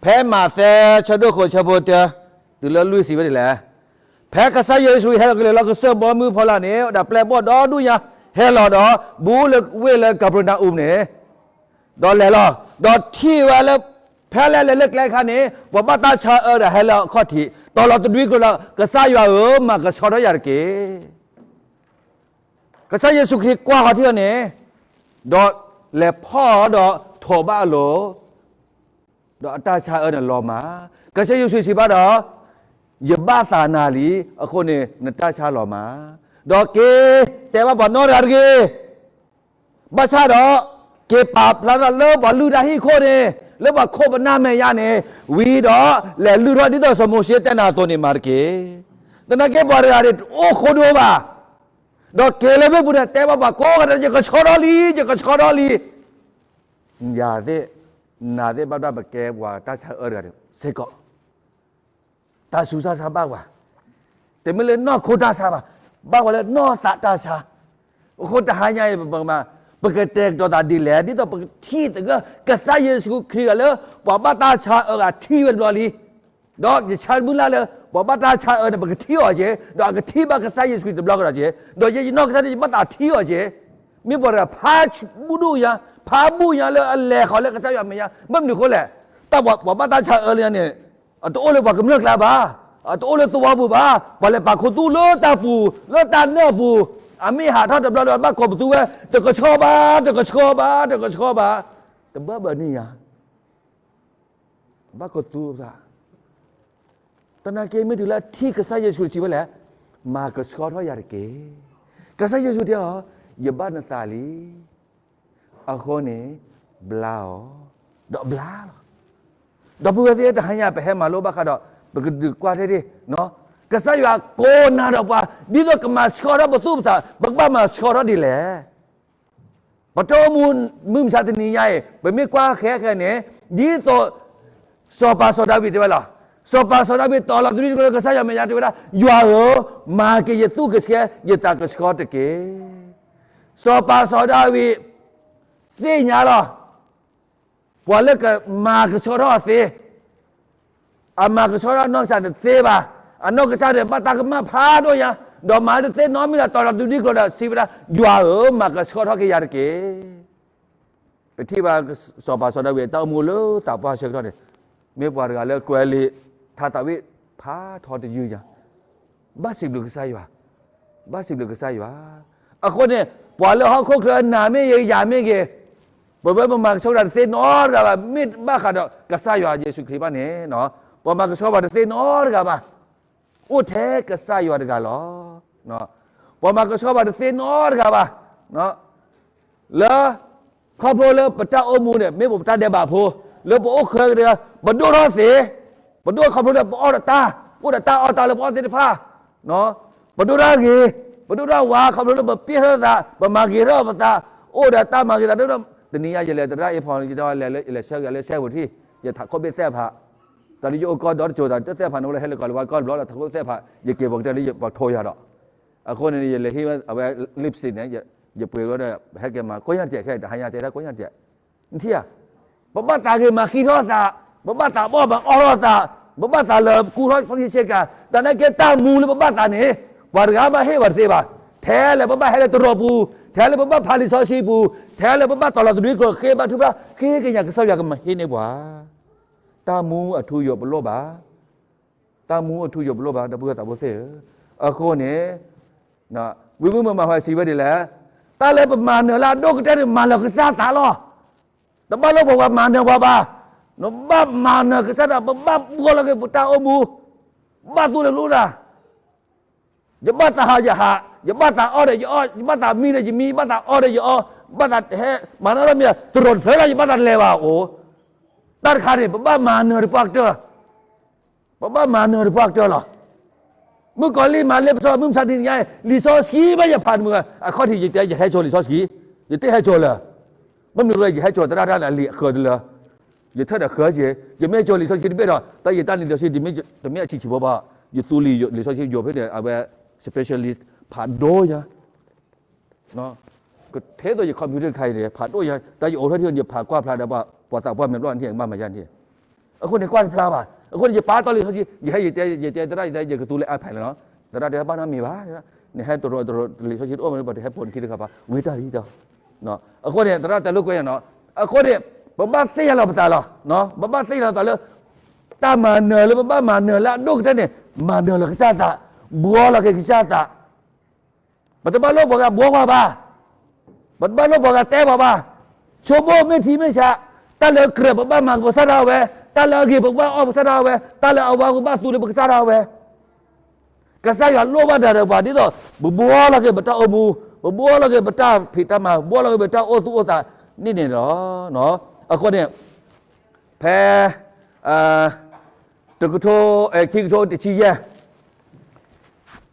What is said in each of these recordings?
ဖဲမးသဲဆၢဒိၣ်ဃိးဆၢဖိတၢ တုၤလၢလွံၢ်စံးဝဲဒ်လဲၣ်, ဖဲကစၢ်ယ့ၣ်ၡူးခရံာ်ဟဲလီၤကလဲၤလၢကစၢၢ်ဘီမုၢ်ဖီလာ်န့ၣ် အိၣ်ဒီးပျဲၢ်ဘီၣ်ဒီဒူၣ်ညါ ဟဲလီၤဒီး ဘူးလၢဝ့ၢ်လၢကၤပရနၤအူးန့ၣ် ဒီးလဲၤလီၤ, ဒီးထံၣ်ဝဲလၢ ဖဲလဲၤလဲၤလၢကျဲအခါန့ၣ် ပှၤဘၣ်တၢ်ဆါအၢတဂၤဟဲလၢအခီၣ်ထံး တီၤလီၤတဒွံကျိၤဒီး ကစၢ်ယွၤဧၢ, မၤကဆှီထီၣ်ယၤတက့ၢ်. ကစၢ်ယ့ၣ်ၡူးခရံာ်ကွၢ်ဃီၤထံအီၤန့ၣ်, ဒီးလဲၤဖီၣ်ဒီးထိးဘၣ်အလိၤ, ဒီးအတၢ်ဆါအၢန့ၣ်လီၤမၢ်. ကစၢ်ယ့ၣ်ၡူးစံးဘၣ်ဒီး, ယဘၣ်သးနၤလံ, အဃိန့ၣ် နတၢ်ဆါလီၤမၢ်. ဒီးက့ၤတဲဘၣ်ပှၤနီတဂၤတဂ့ၤ ဘၣ်ဆၣ်ဒီး က့ၤပာ်ဖျါထီၣ်လၢပှၤလုၢ်တၢ်ဟံၣ်ခိၣ်န့ၣ်, လၢပှၤခိၣ်ပနၢ်မဲာ်ညါန့ၣ်, ဝံၤဒီးလဲၤလုၢ်ထီၣ်ဒ်သိးစီၤမိၤၡ့တဲနၤအသိးန့ၣ်မၤတက့ၢ်. သနာ်က့ပှၤတဂၤန့ၣ်တအိၣ်ဃိဒိဘၣ်, ဒီးက့ၤလၢမ့ၣ်ပူၤန့ၣ် တဲဘၣ်ပှၤကိးဂၤဒဲး ယကဆှီထီၣ်လံ, ယကဆှီထီၣ်လံ. ယၤသ့ၣ်, နၤသ့ၣ်ဘၣ်ဒၣ်ပကဲပှၤတၢ်ဆါအၢတဂၤစ့ၢ်ကီး တၢ်ဆူးတၢ်ဆါဘၣ်ပှၤ, တမ့ၢ်လၢနီၢ်ခိတၢ်ဆါဘၣ်, ဘၣ်ပှၤလၢနီၢ်သးတၢ်ဆါ. အဃိတဟါညါအံၤ ပကမၤ, ပကတဲာ်ကတီၤသးဒ်လဲၣ်, ဒ်သိးပကထံၣ်သဂၢၢ် ကစၢ်ယ့ၣ်ၡူးခရံာ်ဂၤလၢ ပှၤဘၣ်တၢ်ဆါအၢဂၤထံၣ်ဝဲတဘျီလံ. ဒီးယဆၢမုၢ်လၢ်လၢ ပှၤဘၣ်တၢ်ဆါအၢန့ၣ် ပကထံၣ်အီၤက့ၤ, ဒီးအကထံၣ်ဘၣ်ကစၢ်ယ့ၣ်ၡူးခရံာ်တဘျီကဒီးက့ၤ, ဒီးယဲယနီၢ်ကစၢ်န့ၣ် ယဘၣ်သးထံၣ်အီၤက့ၤ. မ့ၢ်ပှၤတဂၤဖးဘူၣ်ဒိၣ်ညါ, ဖးဘူၣ်ညါလၢအလဲၤဃီၤလၢကစၢ်ယွၤမဲာ်ညါ, ဘၣ်မနုၤအဃိလဲၣ်, တၢ်ပှၤဘၣ်တၢ်ဆါအၢလၢညါန့ၣ် အတအိၣ်လၢပှၤကမျၢၢ်ကျါဘၣ်, အတအိၣ်လၢသဝီပူၤဘၣ်, ပှၤလဲၤပာ်ခူသူၣ်လၢတၢ်ပူၤ, လၢတၢ်နၢၣ်ပူၤ, အမ့ၢ်ဟးထီၣ်တဘျီဒီး ဘၣ်ကိးပသူဝဲ, တကဆှီဘၣ်, တကဆှီဘၣ်, တကဆှီဘၣ်, တဘၣ်ဘၣ်န့ၣ်ယၤ, ဘၣ်ကိးသူသး သနာ်က့မ့ၢ်တုၤလၢအထံၣ်ကစၢ်ယ့ၣ်ၡူးခရံာ်စံးဝဲလဲၣ်, မၤကဆှီထီၣ်ယၤတက့ၢ်. ကစၢ်ယ့ၣ်ၡူးတဲအီၤ, ယဘၣ်နသးလံ. အဃိန့ၣ် ဘျါအီၤ, ဒီးဘျါလီၤ. ဒီပုၢ်ဝဲၢ်သ့ၣ်ဧၢ, တဟါညါပဟဲမၤလိဘၣ်ဃးဒီး ပကဒုးကွၢ်ထဲဒၣ်, ကစၢ်ယွၤကိးနၤဒီးပှၤ ဒ်သိးကမၤဆှီထီၣ်ပသူၣ်ပသး, ပကဘၣ်မၤဆှီထီၣ်ဒ်လဲၣ်. ပတၢ်အိၣ်မူမုၢ်မဆါတနံၤညါအံၤ ပမ့ၢ်ကွၢ်ဃဲဃဲန့ၣ်, ဒ်သိး စီၤပၤစီၤဒၤဝံးတဲဝဲလီၤ. စီၤပၤစီၤဒၤဝံးတီၤလီၤတဒွံကျိၤလၢကစၢ်ယွၤမဲာ်ညါတဲဝဲဒၣ်, ယွၤဧၢ, မၤက့ၤယသူၣ်ကဆှီ ယသးကဆှီတက့ၢ်. စီၤပၤစီၤဒၤဝံး သ့ၣ်ညါလီၤ. ပှၤလၢကမၤကဆှီထီၣ်အီၤသ့ အမၤကဆှီထီၣ်အနီၢ်ကစၢ်န့ၣ်သ့ဘၣ်. အနီၢ်ကစၢ်န့ၣ် ဘၣ်တၢ်ကမၣ်ဖးဒိၣ်ညါ, ဒီးမၤတသ့နီတမံၤဒီး တီၤလီၤတဒွံကျိၤဒီးစံးဝဲဒၣ်, ယွၤဧၢ, မၤကဆှီထီၣ်က့ၤယၤတက့ၢ်. ပထံၣ်ဘၣ်စီၤပၤစီၤဒၤဝံးအတၢ်အိၣ်မူလၢသးပှၢ်ဆၢကတီၢ်န့ၣ်, မ့ၢ်ပှၤတဂၤလၢကွဲးလံာ်ထါသးဝံၣ်ဖးထီတယုၢ်ညါ, ဘၣ်စံးဘျုးကစၢ်ယွၤ, ဘၣ်စံးဘျုးကစၢ်ယွၤ. အဃိန့ၣ် ပှၤလၢဟီၣ်ခိၣ်ချၢနၤမ့ၢ်ဂ့ၤ ယၤမ့ၢ်ဂ့ၤ, ပဝဲပမၤကဆှီတၢ်တသ့နီတဂၤဘၣ်, မ့ၢ်ဘၣ်ဃးဒီးကစၢ်ယွၤယ့ၣ်ၡူးခရံာ်ဘၣ်န့ၣ်, ပှၤမၤကဆှီပှၤတသ့နီတဂၤဘၣ်, အိၣ်ထဲကစၢ်ယွၤတဂၤလီၤ. ပှၤမၤကဆှီပှၤတသ့နီတဂၤဘၣ်, လၢ ခီဖျိလၢပတၢ်အိၣ်မူန့ၣ် မ့ၢ်ပတၢ်ဒဲးဘးဖိ, လၢပအိၣ်ဃၢကတၢၢ်, ပဒိၣ်ထီၣ်သ့, ပဒိၣ်ခီဖျိလၢပအီၣ်ဒီးတၢ်, အိၣ်ဒီးတၢ်အီၣ်တၢ်လၢပအီၣ်သ့ၣ်တဖၣ်, ပဒိၣ်ထီၣ်ဂ့ၤ, ပဒိၣ်ထီၣ်ဝါ ခီဖျိလၢပပျဲၢ်ထီၣ်သး, ပမၤဂ့ၤထီၣ်ပသး, အိၣ်ဒီးတၢ်မၤဂ့ၤသးဒိၣ်ဒိၣ်, တနံၤညါယလဲၤတရၣ်အ့ဖီ, ယလဲၤဆှၢဂ့ၤလၢစဲဘူးထံၣ်, ယထးခိၣ်ဘ့ၣ်သဲၣ်ဖး, တၢ်လၢယအိၣ်ကီၢ်ဒီတစိၤသး တသဲၣ်ဖးန့ၣ် အိၣ်လၢဟဲလၢကီၢ်လၢဝါကီၢ်တဘျီဒီး ထးခိၣ်သဲၣ်ဖး, ယက့ၤပှၤကတၢၢ်လၢယပှၤထိယၤဒီး အဃိန့ၣ် ယလဲၤဟံးဝဲအဝဲ lipstick န့ၣ်, ယပှ့ၤဝဲဒီး ဟဲက့ၤမၤကိးညါတစဲးခဲ တဟါညါတဲဒၣ်ကိးညါတစဲး, နထံၣ်ဧါ, ပဘၣ်သးဂ့ၤမၤဃံထီၣ်သး, ပဘၣ်သးဘီၣ်မၤအီၣ်ထီၣ်သး, ပဘၣ်သးလၢကူထီၣ်ဖီၣ်ဆ့ကၤ, တၢ်နာ်က့တၢ်မူလၢပဘၣ်သးန့ၣ်, ပှၤတဂၤဘၣ်ဟ့ၣ်ပှၤတသ့ဘၣ်, ထဲလၢပဘၣ်ဟဲလၢတရီးပူၤ, ထဲလၢပဘၣ်ဖးလံာ်စီဆှံပူၤ, ထဲလၢပဘၣ်တီၤလီၤတဒွံကျိၤဃ့ဘါထုကဖၣ် ဃ့ကညးကစၢ်ယွၤကမၤဟ့ၣ်န့ၢ်ပှၤ တၢ်မူအထူအယိာ်ပလိၣ်ဘၣ်, တၢ်မူအထူအယိာ်ပလိၣ်ဘၣ် ဒီပုၢ်ဝဲၢ်သးဘိသ့ၣ်ဧၢ, အဃိန့ၣ်, ဝံမုၢ်မမၤဟဲစံးဝဲဒ်လဲၣ်, တၢ်လၢပမၤနၢၤလၢအဒိၣ်ကတၢၢ်န့ၣ် မၤလၢကစၢ်သးလီၤ. တဘၣ်လၢပှၤမၤနၢၤပှၤဘၣ်, နဘၣ်မၤနၢၤကစၢ်သး ပဘၣ်ဘှီလီၤက့ၤပတၢ်အိၣ်မူ, ဘၣ်သူၣ်လၢလိၣ်တၢ် ယဘၣ်သးဟးယဟး, ယဘၣ်သးအီၣ်ဒီးယအီၣ်, ယဘၣ်သးမံဒီးယမံ, ယဘၣ်သးအီၣ်ဒီးယအီ, ဘၣ်သးဟဲ, မၤနီတမံၤ, တရီးတဖျၢၣ်လၢယဘၣ်သးတလဲၤဘၣ်အိၣ်, တၢ်တခါန့ၣ် ပဘၣ်မၤနၢၤတပှၢ်ကတၢၢ်, ပဘၣ်မၤနၢၤတပှၢ်ကတၢၢ်လီၤ. မုၣ်ကီၤလံၢ်မၤလ့ပစီမုၢ်မဆါတနံၤညါ, လံာ်စီဆှံဘၣ်ယဖးတမုာ်, အခီၣ်ထံးယတဲယဟဲဆိလံာ်စီဆှံ, ယတဟဲဆိလၢၤ, မ့ၢ်မနုၤလဲၣ် ယဟဲဆိသရၣ်တၢ်န့ၣ် အလံာ်အဃၢၤတလၢ ယထၢၣ်ဒီးဃၢၤက့ၤ, ယမ့ၢ်ဟဲဆိလံာ်စီဆှံတဘ့ၣ်ဒီး တၢ်ယတၢ်လံာ်စီဆှံ တမ့ၢ်အဆံးဆံးဖိဘၣ်, ယသူလံာ်စီဆှံယိာ်ဖဲန့ၣ် အဝဲ specialist ဖးဒိၣ်ညါ, ကထဲသိးယ computer တခါအံၤန့ၣ် ဖးဒိၣ်ညါ, တၢ်ယအိးထီၣ်ထံၣ်န့ၣ် ယဖးကွၢ်ဖျါဒီး ပှၤသးပှၢ်မဲာ်ဘျီၣ်နထံၣ် ကဘၣ်မၤယါန့ၣ်, အဃိန့ၣ်ကွၢ်တဖျါဘၣ်. အဃိန့ၣ် ယပာ်တီၢ်လံာ်စီဆှံ, ယဟဲယတဲ, ယတဲသရၣ်, ယတဲယကသူလၢ iPad လီၤနီၤ. သရၣ်တဲဘၣ်နီတမံၤဘၣ်, နဟဲတရီတရီလံာ်စီဆှံတအိၣ်မး ပှၤတဟဲပိာ်နခံတဂၤဘၣ်, ဝံၤတၢ်လံဒီး. အဃိန့ၣ် သရၣ်တဲလိာ်ကွဲနီၤ. အဃိန့ၣ် ပဘၣ်သ့ၣ်ညါလီၤပသးလီၤ. ပဘၣ်သ့ၣ်ညါလီၤပသးလၢ တၢ်မၤနၢၤလၢပဘၣ်မၤနၢၤလၢအဒိၣ်ကတၢၢ်န့ၣ်, မၤနၢၤလီၤကစၢ်သး, ဘှီလီၤက့ၤကစၢ်သး. ပတဘၣ်လိၣ်ပှၤဂၤဘှီပှၤဘၣ်. ပတဘၣ်လိၣ်ပှၤဂၤတဲပှၤဘၣ်. ဆိကမိၣ်မ့ၢ်ထံမ့ၢ်ဆး, တၢ်လၢကြၢးပဘၣ်မၤကပစၢ်ဒၣ်ဝဲ, တၢ်လၢအဂ့ၤပကဘၣ်အီၣ်ပကစၢ်ဒၣ်ဝဲ, တၢ်လၢအဝါပကဘၣ်သူလၢပကစၢ်ဒၣ်ဝဲ. ကစၢ်ယွၤလိၣ်ဘၣ်ဒၣ်ဒီးပှၤဒ်သိး ပဘှီလီၤက့ၤပတၢ်အိၣ်မူ, ပဘှီလီၤက့ၤပတၢ်ဖံးတၢ်မၤ, ဘှီလီၤက့ၤပတၢ်အိၣ်သူၣ်အိၣ်သးန့ၣ်န့ၣ်လီၤ. အဃိန့ၣ် ဖဲ တကထိ, ခံကထိတဆံယဲၢ်,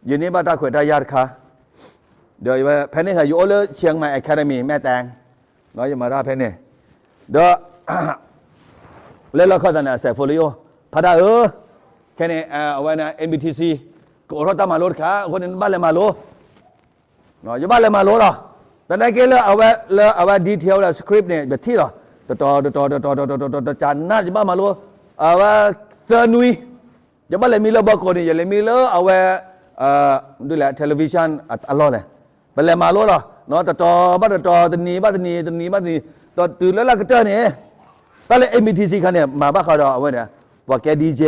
ယန့ၢ်ဘၣ်တၢ်ခွဲးတၢ်ယာ်တခါ, ဒီးဖဲန့ၣ်ယအိၣ်လၢ Chiang Mai Academy မဲၢ်တဲ, ယမၤတၢ်ဖဲန့ၣ်, ဒီး လၢလီၢ်ခၢၣ်သးန့ၣ် အစဲးဖိလၢယအိၣ်, ဖါဒၣ်ဧၢ, ခဲန့ၣ် အဝဲန့ၣ် M B T C ကအိးထီၣ်တၢ်မၤလိတခါ, အဃိန့ၣ် နဘၣ်လဲၤမၤလိ ယဘၣ်လဲၤမၤလိလီၤ. သနာ်က့လၢအဝဲ လၢအဝဲ detail လၢ script န့ၣ် ယထံၣ်လီၤ. တတီၤတတီၤတတီၤတတီၤတတီၤ တကနး ယဘၣ်မၤလိ အဝဲ သၢနွံ, ယဘၣ်လဲၤမံလၢဘီကိးန့ၣ် ယလဲၤမံလၢအဝဲ ဒ်လဲၣ် television အလီၢ်လဲၣ်, ပလဲၤမၤလိလီၤ. တတီၤဘၣ်တတီၤ တနံၤဘၣ်တနံၤ တနံၤဘၣ်တနံၤ, ဒီးတုၤလၢလၢကတၢၢ်န့ၣ် တၢ်လၢ M B T C ခါန့ၣ် မၤဘၣ်ဃးဒီးအဝဲန့ၣ် ပှၤကဲ D J,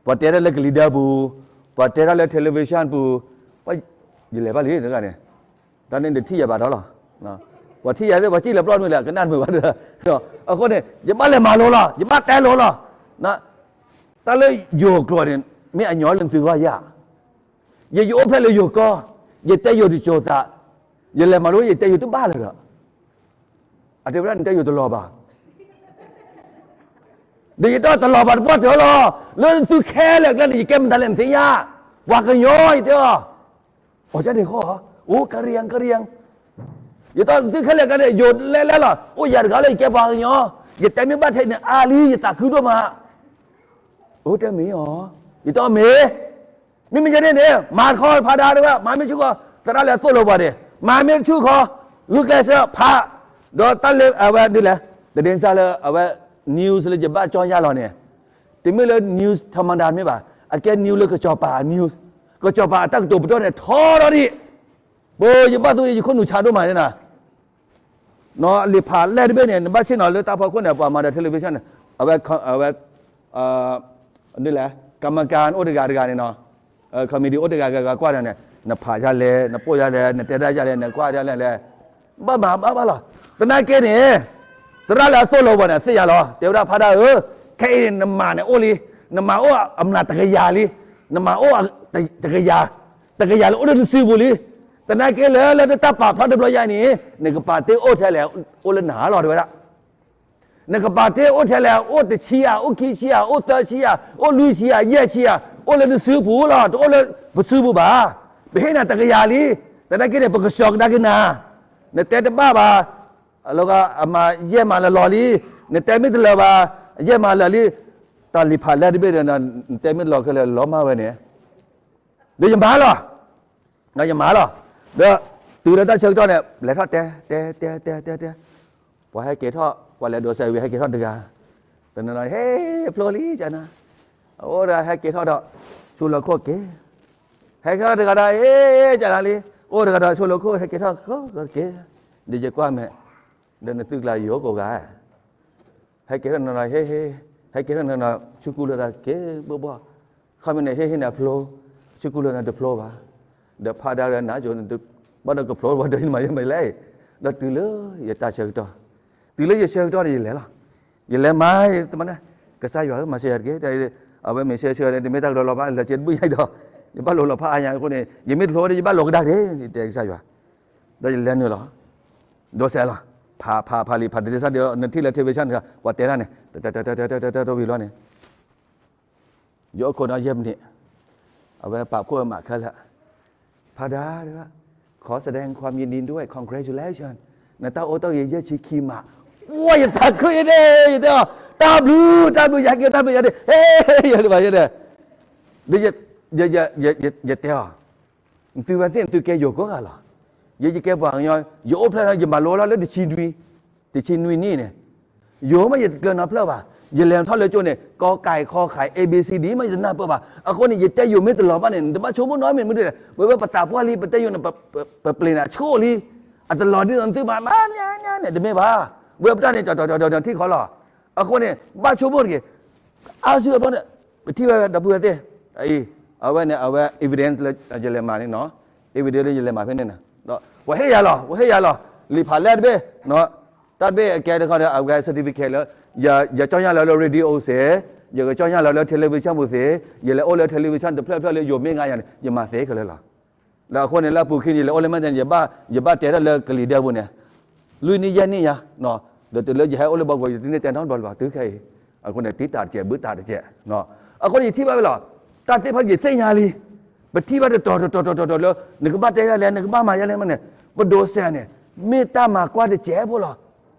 ပှၤတဲတၢ်လၢကလံၤဒၢပူၤ, ပှၤတဲတၢ်လၢ television ပူၤ, ယလဲၤဘၣ်လံတဂၤန့ၣ်, တၢ်န့ၣ်တထံၣ်ယၤဘၣ်ဒီးလီၤ. ပှၤထံၣ်ယၤသ့ၣ် ပှၤစံၣ်လၢပျီမုၢ်လၢကနၣ်တမုာ်ဘၣ်ဒီး, အဃိန့ၣ် ယဘၣ်လဲၤမၤလိလီၤ, ယဘၣ်တဲလိာ်လီၤ. တၢ်လၢယိၤကျိာ်န့ၣ် မ့ၢ်အညီလၢနသုဂီၢ်ယၤ, ယယအိၣ်ဖျဲၣ်လၢယိၤကီၢ်, ယတဲယိၤတစိၤသး, ယလဲၤမၤလိ ယတဲယိၤတဘၣ်လၢၤဒီး, အတဲဝဲဒၣ်နတဲယိၤတလီၤဘၣ်. ဒီးယတဲတလီၤဘၣ်တပှၢ်တၢၢ်လီၤ, လၢသုခဲလၢာ်ကျဲန့ၣ် ယကဲမတၤလဲၣ်နသ့ၣ်ညါ, ပှၤကညီယတဲအီၤ, အိၣ်ကန့ၣ်ဃီ, အိၣ်ကရံယံ ကရံယံ, ယတဲသုခဲလၢာ်ကျဲန့ၣ် ယိၤလဲၤလဲၤလီၤ, အိၣ်ယၤတဂၤလၢယကဲပှၤကညီ, ယတဲမ့ၢ်ဘၣ်ထဲန့ၣ်အါလံ ယသးခုဒိၣ်မး, အိၣ်တဲမ့ၢ်အီၤ, ယတဲအီၤမ့ၢ် မ့မ့ၢ်ယဲန့ၣ်န့ၣ် မၤတခီဖးဒါတဝဲ မၤမ့ၢ်ဆူၣ်ခီ, သရၣ်လဲၤသိၣ်လိပှၤန့ၣ် မၤမ့ၢ်တဆူၣ်ခီ, ဂုာ်ကျဲးစၢးဖး, ဒီးတၢ်လၢအဝဲဒ်လဲၣ်, တဒ့စၢ်လၢအဝဲ news လၢယဘၣ်ကၠီညါလီၤန့ၣ်, တမ့ၢ်လၢ news ထီမဒါမ့ၢ်ဘၣ်, အကဲ news လၢကစီၤပၤအ news, ကစီၤပၤအတၢ်ကတိၤပတီၢ်န့ၣ် ထီထီၣ်ဒံး, ပယဘၣ်သူယခိၣ်နူာ်ဆါဒိၣ်မးန့ၣ်နၤ နီၢ်လံာ်ဖးလဲၢ်တဘ့ၣ်န့ၣ် နဘၣ်ဆ့ၣ်နီၤလၢတၢ်ဖီခိၣ်န့ၣ် ပှၤမၤဒီး television န့ၣ် အဝဲ အဝဲ ဒ်လဲၣ် ကမကၤအိၣ်တဂၤတဂၤန့ၣ်နီၤ, committee အိၣ်တဂၤဂၤဂၤကွၢ်ဒီးန့ၣ် နဖးယၤလဲၣ် နပိာ်ယၤလဲၣ် နတဲဒၣ်ယၤလဲၣ် နကွၢ်ယၤလဲၣ်လဲၣ်, ဘၣ်မၤဘၣ်ဘၣ်လီၤ. သနာ်က့န့ၣ် သရၣ်လၢအသိၣ်လိပှၤန့ၣ် သ့ၣ်ညါလီၤ တဲဝဲဒၣ်ဖါဒၣ်ဧၢ, ခဲအံၤနမၤန့ၣ်အိၣ်လံ, နမၤအိၣ်အမျးတကယၤလံ, နမၤအိၣ်တကယၤ, တကယၤလၢအိၣ်လၢနစုပူၤလံ. သနာ်က့လၢ လၢနတၢ်ပာ်ဖျါတဘျီယါအံၤန့ၣ် နကပာ်တ့ၢ်အိၣ်ထဲလဲၣ် အိၣ်လၢနၤလီၤ တဲဝဲဒၣ်. နကပာ်တ့ၢ်အိၣ်ထဲလဲၣ် အိၣ်တဆံဧါ အိၣ်ခံဆံဧါ အိၣ်သၢဆံဧါ အိၣ်လွံၢ်ဆံဧါ ယဲၢ်ဆံဧါ, အိၣ်လၢနစုပူၤလီၤ တအိၣ်လၢပစုပူၤဘၣ်. ပဟ့ၣ်နၤတကယၤလံ. သနာ်က့န့ၣ် ပကဆှီကဒါက့ၤနၤ, နတဲတဘၣ်ဘၣ်, အမၤယဲၢ်မၤလၢာ်လီၤလံ, နတဲမ့ၢ်တလၢာ်ဘၣ်, ယဲၢ်မၤလၢာ်လံ, တၢ်လံာ်ဖးလဲၢ်တဘ့ၣ်ဒီး နတဲမ့ၢ်တလီၤခဲလၢာ်လီၤမၢ်ဝဲန့ၣ်, ဒီးယမၤလီၤ. ဒီးယမၤလီၤ. ဒီးတုၤလၢတၢ်ဆၢကတီၢ်န့ၣ် လဲၤထီၣ်တဲ တဲ တဲ တဲ တဲ တဲ, ပှၤဟဲက့ၤထီၣ် ပှၤလဲၤဒိးစဲးဝံၤ ဟဲက့ၤထီၣ်တဂၤ, တနီၤနီၤ ဟဲဖျိလံကနၤ, အိၣ်တဂၤဟဲက့ၤထီၣ်ဒီး ဆူလီၤခိၣ်က့ၤ, ဟဲက့ၤထီၣ်တဂၤဒီး ဟဲကနၤလံ, အိၣ်တဂၤဒီးဆူလီၤခိၣ် ဟဲက့ၤထီၣ်က့ၤ, ဒီးယကွၢ်မဲာ်, ဒီးနသုကျါယိၤကိးဂၤ ဟဲက့ၤထီၣ်နီၤနီၤ ဟ့ၣ်ဟ့ၣ်, ဟဲက့ၤထီၣ်နီၤနီၤ ဆူကူလိာ်သးက့ၤဘိဘိ, ခီမ့ၢ်န့ၣ် ဟ့ၣ်ဟ့ၣ်န့ၣ်အဖျိ, ဆူကူလိာ်သးတဖျိဘၣ်, ဒီးဖးဒါဒီးနးကိၤ, ဘၣ်ဒီးကဖျိဘၣ်ဒီးနမၤယဲမၤလဲၣ်, ဒီးတုၤလၢယတၢ်ဆၢကတီၢ်, တုၤလၢယဆၢကတီၢ်န့ၣ် ယလဲၤလီၤ, ယလဲၤမၤ, တမၤန့ၣ်, ကစၢ်ယွၤဧၢ မၤစၢၤယၤတက့ၢ်, အဝဲမ့ၢ်ဆၢဆၢန့ၣ် တမ့ၢ်တၢ်ကလီၤလီၤဘၣ် လၢက့တဘုၣ်ယါဒီး, ယဘၣ်လိၤလီၤဖးအါညါအဃိန့ၣ် ယမ့ၢ်တဖျိဒီး ယဘၣ်လိၤကဒါက့ၤ, ယတဲကစၢ်ယွၤ, ဒီးယလဲၤနုာ်လီၤ ဒိးစဲးလီၤ, ဖးဖးဖးလံာ်ဖးတ့ၢ်စၢ်ဒီး နထံၣ်လၢ television တဂၤ ပှၤတဲတၢ်န့ၣ် တၢ်တၢ်တၢ်တၢ်တၢ်တၢ်တၢ်ဝံၤလီၤန့ၣ်, ယအိၣ်ခိးဒီးယဲၢ်မံးနံး, အဝဲပာ်ဖှိၣ်မးခဲလၢာ်, ဖါဒၣ်, ခီစဒဲ ความยินดีด้วย congratulation, နတၢ်အိၣ်တ့ၢ်ဂ့ၤယဲၢ်ဆံခံမး, ဝဲယသးခုယဒဲး ယတဲအီၤ, တၢ်ဘျုး တၢ်ဘျုး ယဟဲက့ၤတၢ်ဘျုးယၤဒဲး, ဟဲ ယဘၣ်ယဲဒဲး, ဒီး ယတဲအီၤ နသုဝဲသ့ၣ် နသုကဲယိၤကိးဂၤလီၤ. ယဲယကဲပှၤကညီ, ယအိၣ်ဖျဲၣ် ယမၤလိလီၤလၢတဆံနွံ, တဆံနွံနံၣ်န့ၣ်, ယိၤမ့ၢ်ယတကျၢၤနီတဖျၢၣ်ဘၣ်. ယလဲၤထီၣ်လၢကၠိန့ၣ် ကီကဲခီဃဲ A B C D မ့ၢ်ယတနၢ်ပၢၢ်ဘၣ်. အဃိန့ၣ် ယတဲယိၤမ့ၢ်တလီၤဘၣ်န့ၣ် နတဘၣ်ဆိကမိၣ်နီတမံၤမနုၤလဲၣ်. ဝဲဝဲပသးပှၢ်လံ ပတဲယိၤန့ၣ် ပပျ့ၤနၤဆိၣ်လံ. အတလီၤဒ်သိးနသုဘၣ် မၤညါညါန့ၣ် တမ့ၢ်ဘၣ်. ဝဲပတၢ်န့ၣ် ကၠီကၠီကၠီကၠီထံၣ်ခီလီၤ. အဃိန့ၣ် ဘၣ်ဆိကမိၣ်တက့ၢ်. အါစုအဘျီန့ၣ် ပထံၣ်ဝဲဒီပုၢ်ဝဲၢ်သ့ၣ် အံၤ အဝဲန့ၣ် အဝဲ evidence လၢယလဲၤမၤန့ၣ်နီၤ evidence လၢယလဲၤမၤဖဲန့ၣ်နီၤ ဒီးပှၤဟ့ၣ်ယၤလီၤ ပှၤဟ့ၣ်ယၤလီၤ လံာ်ဖးလဲၢ်တဘ့ၣ် တၢ်တဘ့ၣ်အကဲတခီဒီး အဝဲ certificate လၢ ယကၠီညါလီၤလၢ radio သ့, ယကၠီညါလီၤလၢ television ပူၤသ့, ယလဲၤအိၣ်လၢ television တဖျၢၣ်ဖျၢၣ်လၢယိၤမ့ၢ်ငါယၤန့ၣ် ယမၤသ့ခဲလၢာ်လီၤ. ဒီးအဃိန့ၣ် လၢအပူၤခံန့ၣ် ယလဲၤအိၣ်လၢမဲာ်ညါ ယဘၣ်တဲတၢ်လၢကလံၤဒဲပူၤန့ၣ် လွံၢ်နံၣ်ယဲၢ်နံၣ်ညါ, ဒီးတုၤလၢယဟဲအိၣ်လၢဘီကီး ယတန့ၢ်တဲနီတဘျီလၢၤဘၣ် တုၤခဲအံၤ, အဃိန့ၣ် တံာ်တာ်တကဲး ဘုတာ်တကဲး, အဃိန့ၣ် ယထံၣ်ဘၣ်ဝဲလီၤ, တၢ်သ့ၣ်တဖၣ်ယသ့ၣ်ညါလံ, ပထံၣ်ဘၣ်တတီၤတတီၤတတီၤတတီၤလၢ နကဘၣ်တဲဒ်လဲၣ် နကဘၣ်မၤဒ်လဲၣ်မးန့ၣ်, ပဒိးစဲးန့ၣ် မ့ၢ်တၢ်မၤကွၢ်တကဲးဖိလီၤ,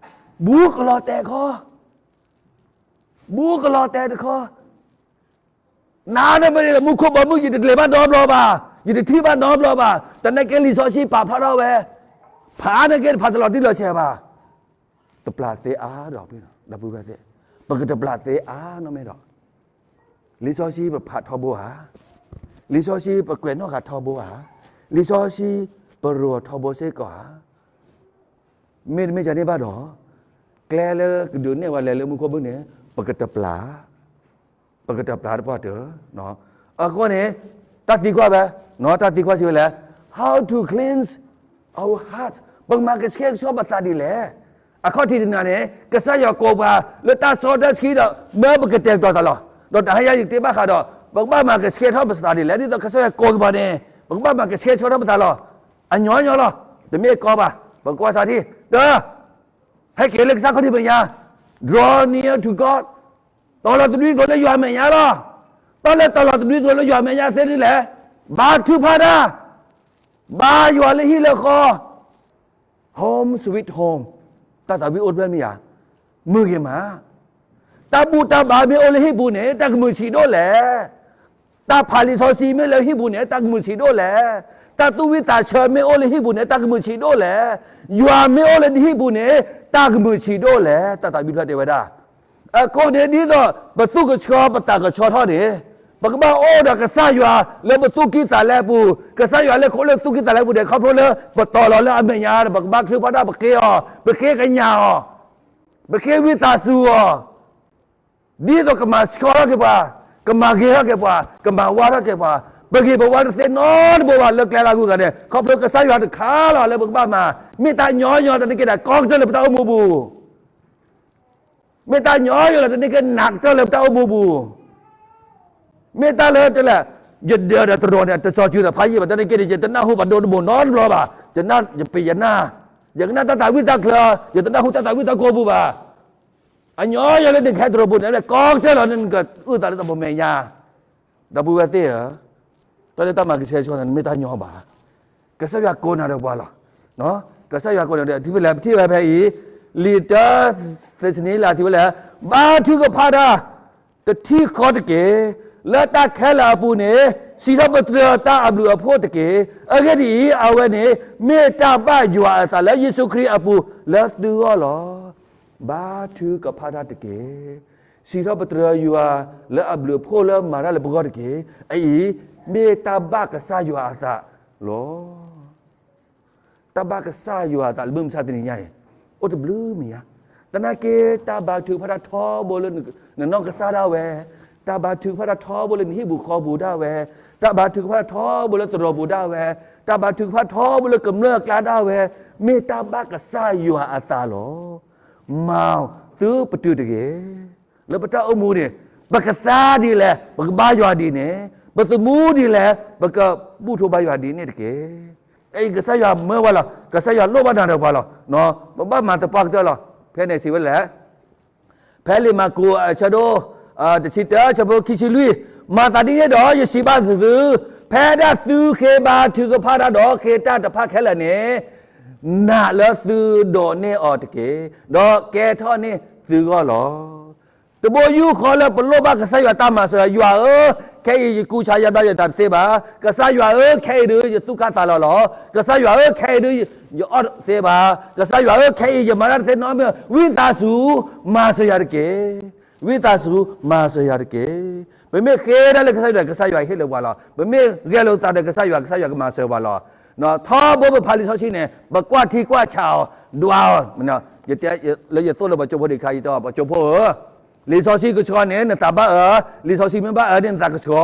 ဘူးကလီၤတဲာ်ခီ ဘူးကလီၤတဲာ်တခီ, နၤန့ၣ်မ့ၢ်မူခိၣ်ဘီမုၢ် ယတကျဲၤဘၣ်နီတဘျီဘၣ်, ယတထံၣ်ဘၣ်နီတဘျီဘၣ်, တၢ်န့ၣ်က့လံာ်စီဆှံပာ်ဖျါထီၣ်ဝဲ, ဖးန့ၣ်က့တဖးတလီၤတံၢ်လီၤဆဲးဘၣ်, တပျၢ်သ့အါဒီး ဒီပုၢ်ဝဲၢ်သ့ၣ်, ပကတပျၢ်သ့အါနီတမံၤဒီး, လံာ်စီဆှံပဖးထီဘိဧါ, လံာ်စီဆှံပကွဲးနီၣ်ဃာ်ထီဘိဧါ, လံာ်စီဆှံပရိၤထီဘိစ့ၢ်ကီးဧါ မ့တမ့ၢ်ဒ်န့ၣ်ဘၣ်ဒီး, ကျဲလၢကဒုးနဲၣ်ဝဲလဲၤလၢမူခိၣ်ဘီမုၢ်န့ၣ် ပကတပျၢ်, ပကတပျၢ်တပှၢ်တၢၢ်, အဃိန့ၣ် တၢ်သံကွၢ်ဝဲ, တၢ်သံကွၢ်စံးဝဲလဲၣ်, how to cleanse our heart, ပကမၤကဆှဲကဆှီပသးဒ်လဲၣ်. အခီၣ်ထံးတနၤန့ၣ် ကစၢ်ယွၤကိးပှၤလၢတၢ်စီတၢ်ဆှံဒီး မၢပကတဲာ်ကတီၤသးလီၤ. ဒီးတဟါယၤယကတဲဘၣ်ဃးဒီး ပကဘၣ်မၤကဆှဲထီၣ်ပသးဒ်လဲၣ်, ဒ်သိးကစၢ်ယွၤကိးကပၤန့ၣ် ပကဘၣ်မၤကဆှဲကဆှီထီၣ်ပသးလီၤ. အညီညီလီၤ, တမ့ၢ်ကီဘၣ်, ပကွၢ်စးထံၣ်, တၢ, ဟဲက့ၤလၢကစၢ်ခီၣ်ထံးမဲာ်ညါ, draw near to God, တီၤလီၤတနွံကျိၤလၢယွၤမဲာ်ညါလီၤ. တၢ်လၢတီၤလီၤတနွံကျိၤလၢယွၤမဲာ်ညါသ့ဒ်လဲၣ်, ဘါထုကဖၣ်တၢ်, ဘါယွၤလၢဟံၣ်လၢဃီ home sweet home, တၢ်သးဝံၣ်အိၣ်တဖျၢၣ်မ့ၢ်ဧါ, မုာ်ဂ့ၤမး, တၢ်ဘူၣ်တၢ်ဘါမ့ၢ်အိၣ်လၢဟံၣ်ပူၤန့ၣ် တၢ်ကမုာ်ဆံးဒိၣ်လဲၣ်. တၢ်ဖးလံာ်စီဆှံမ့ၢ်လၢဟံၣ်ပူၤန့ၣ် တၢ်ကမုာ်ဆံးဒိၣ်လဲၣ်. တၢ်သူၣ်ဝံၣ်သးဆၢမ့ၢ်အိၣ်လၢဟံၣ်ပူၤန့ၣ် တၢ်ကမုာ်ဆံးဒိၣ်လဲၣ်. ယွၤမ့ၢ်အိၣ်လၢနဟံၣ်ပူၤန့ၣ် တၢ်ကမုာ်ဆံးဒိၣ်လဲၣ်. တၢ်သးဝံၣ်ဖျၢၣ်တဲဝဲဒၣ် အဃိန့ၣ် ဒ်သိးပသူၣ်ကဆှီပသးကဆှီထီၣ်န့ၣ်, ပကဘၣ်အိၣ်ဒီးကစၢ်ယွၤလၢပသူၣ်ကံၢ်သးလဲပူၤ, ကစၢ်ယွၤလၢခိလၢသူၣ်ကံၢ်သးလဲပူၤန့ၣ် ခီဖျိလၢပတီၤလီၤလၢအမဲာ်ညါဒီး ပကဘၣ်ချုးဖးဒၣ်ပဃ့အီၤ, ပဃ့ကညးအီၤ, ပဃ့ဝံသးစူၤအီၤ, ဒ်သိးကမၤဆှီထီၣ်က့ၤပှၤ, ကမၤဂ့ၤထီၣ်က့ၤပှၤ, ကမၤဝါထီၣ်က့ၤပှၤ, ပဂ့ၤပဝါတသ့နီတဘိဘၣ်လၢကျဲလၢအဂုၤအဂၤန့ၣ် ခီဖျိကစၢ်ယွၤတခါလီၤလၢပကဘၣ်မၤ, မ့ၢ်တၢ်ညီညီတန့ၢ်က့ၤဒၣ်ကီကတၢၢ်လၢပတၢ်အိၣ်မူပူၤ မ့ၢ်တၢ်ညီညီလၢတန့ၢ်က့ၤနးကတၢၢ်လၢပတၢ်အိၣ်မူပူၤ, မ့ၢ်တၢ်လၢတဲလဲၣ်, ယဒၢးဒီးတရီၤန့ၣ် တစီၤစုၤသးဖးယံာ်ဘၣ် တန့ၢ်က့ၤန့ၣ် ယတနၢ်ဟူဘၣ်ဒိတဘိနီတဘျီဘၣ်, ယပယနၢ်, ယကနၣ်တၢ်သးဝံၣ်တၢ်ချၢ, ယတနၢ်ဟူတၢ်သးဝံၣ်တၢ်ကိးပူၤဘၣ်. အညီညီလၢနကဟဲတရီၤပူၤန့ၣ် ကီကတၢၢ်လီၤ နကအုၣ်သးလၢတၢ်ပမဲာ်ညါ, ဒီပုၢ်ဝဲၢ်သ့ၣ်ဧၢ, တၢ်လၢတၢ်မၤကဆှဲကဆှီန့ၣ် မ့ၢ်တၢ်ညီဘၣ်. ကစၢ်ယွၤကိးနၤဒီးပှၤလီၤ. ကစၢ်ယွၤကိးနၤဒီး ထံၣ်ဖဲလဲၣ် ပထံၣ်ဝဲဖဲအံၤ, လံာ်တၢသ့းစနံလးထံၣ်ဝဲလဲၣ်, ဘါထုကဖၣ်တၢ်, တထံၣ်ဃီတက့ၢ်. လၢတၢ်ခဲလၢာ်အပူၤန့ၣ် စံးထီၣ်ပတြၢၤတၢ်အဘျုးအဖှိၣ်တက့ၢ်. အဂ့ၢ်ဒ်အံၤ, အဝဲန့ၣ် မ့ၢ်တၢ်ဘၣ်ယွၤအသးလၢယ့ၣ်ၡူးခရံာ်အပူၤလၢသုဂီၢ်လီၤ. ဘါထုကဖၣ်တၢ်တက့ၢ်. စံးထီၣ်ပတြၢၤယွၤလၢအဘျုးအဖှိၣ်လၢမၤတၢ်လၢပဂီၢ်တက့ၢ်. အအံၤ မ့ၢ်တၢ်ဘၣ်ကစၢ်ယွၤအသးလီၤ. တၢ်ဘၣ်ကစၢ်ယွၤအသးလၢမုၢ်မဆါတနံၤညါအံၤ အိၣ်တဘျုးမံၤညါ, သနာ်က့ တၢ်ဘါထုကဖၣ်တၢ်ထီဘိလၢနနီၢ်ကစၢ်ဒၣ်ဝဲ, တၢ်ဘါထုကဖၣ်တၢ်ထီဘိလၢနဟံၣ်ပူၤဃီပူၤဒၣ်ဝဲ, တၢ်ဘါထုကဖၣ်တၢ်ထီဘိလၢတရီၤပူၤဒၣ်ဝဲ, တၢ်ဘါထုကဖၣ်ထီဘိလၢကမျၢၢ်အကျါဒၣ်ဝဲ, မ့ၢ်တၢ်ဘၣ်ကစၢ်ယွၤအသးလီၤ. မၤသုပတုာ်တဂ့ၤ. လၢပတၢ်အိၣ်မူန့ၣ် ပကသါဒ်လဲၣ် ပကဘါယွၤဒ်န့ၣ်, ပသမူဒ်လဲၣ် ပကဘူၣ်ထီၣ်ဘါယွၤဒ်န့ၣ်တက့ၢ်. အအံၤ ကစၢ်ယွၤမၢပှၤလီၤ, ကစၢ်ယွၤလိၣ်ဘၣ်နၤဒီးပှၤလီၤ. ပဘၣ်မၤသပှၢ်ကတၢၢ်လီၤ. ဖဲန့ၣ်စံးဝဲလဲၣ်, ဖဲလံာ်မၢ်ကူးအဆၢဒိၣ် တဆံတၢ ဆၢဖိခံဆံလွံၢ်, မၤသးဒ်န့ၣ်ဒီး ယစံးဘၣ်သု, ဖဲဒၣ်သုဃ့ဘါထုကဖၣ်တၢ်ဒီးဃ့တၢ်တဖၣ်ခဲလၢာ်န့ၣ် နာ်လၢသုဒိးန့ၢ်အီၤတက့ၢ်, ဒီးကဲထီၣ်န့ၢ်သုဂီၢ်လီၤ. တဘိယူၢ်ဃီလၢပလိၣ်ဘၣ်ကစၢ်ယွၤတၢ်မၤစၢၤ, ယွၤဧၢ, ခဲအံၤယကူစါယါဘျါယသးတသ့ဘၣ်. ကစၢ်ယွၤဧၢ, ခဲအံၤဒုးယသူၣ်ကၢ်သးလီၤလီၤ. ကစၢ်ယွၤဧၢ, ခဲအံၤဒုးယအီၣ်တသ့ဘၣ်. ကစၢ်ယွၤဧၢ, ခဲအံၤယမၤတၢ်တသ့နီတမံၤ, ဝံသးစူၤ မၤစၢၤယၤတက့ၢ်. ဝံသးစူၤမၤစၢၤယၤတက့ၢ်. ပမ့ၢ်ဃ့ဒၣ်လၢကစၢ်ယွၤ ကစၢ်ယွၤဟ့ၣ်လၢပှၤလီၤ. ပမ့ၢ်ဂဲၤလိာ်သးဒီးကစၢ်ယွၤ ကစၢ်ယွၤကမၤစၢၤပှၤလီၤ. ထီဘိပဖးလံာ်စီဆှံန့ၣ် ပကွၢ်ထံကွၢ်ဆးအီၤ ဒွးအီၤ, လၢယသိၣ်လိပှၤကၠိဖိဒံးခါ ယတဲပှၤကၠိဖိဧၢ, လံာ်စီဆှံကဆှီန့ၣ် နသးဘၣ်အၢ, လံာ်စီဆှံမ့ၢ်ဘၣ်အၢန့ၣ် နသးကဆှီ.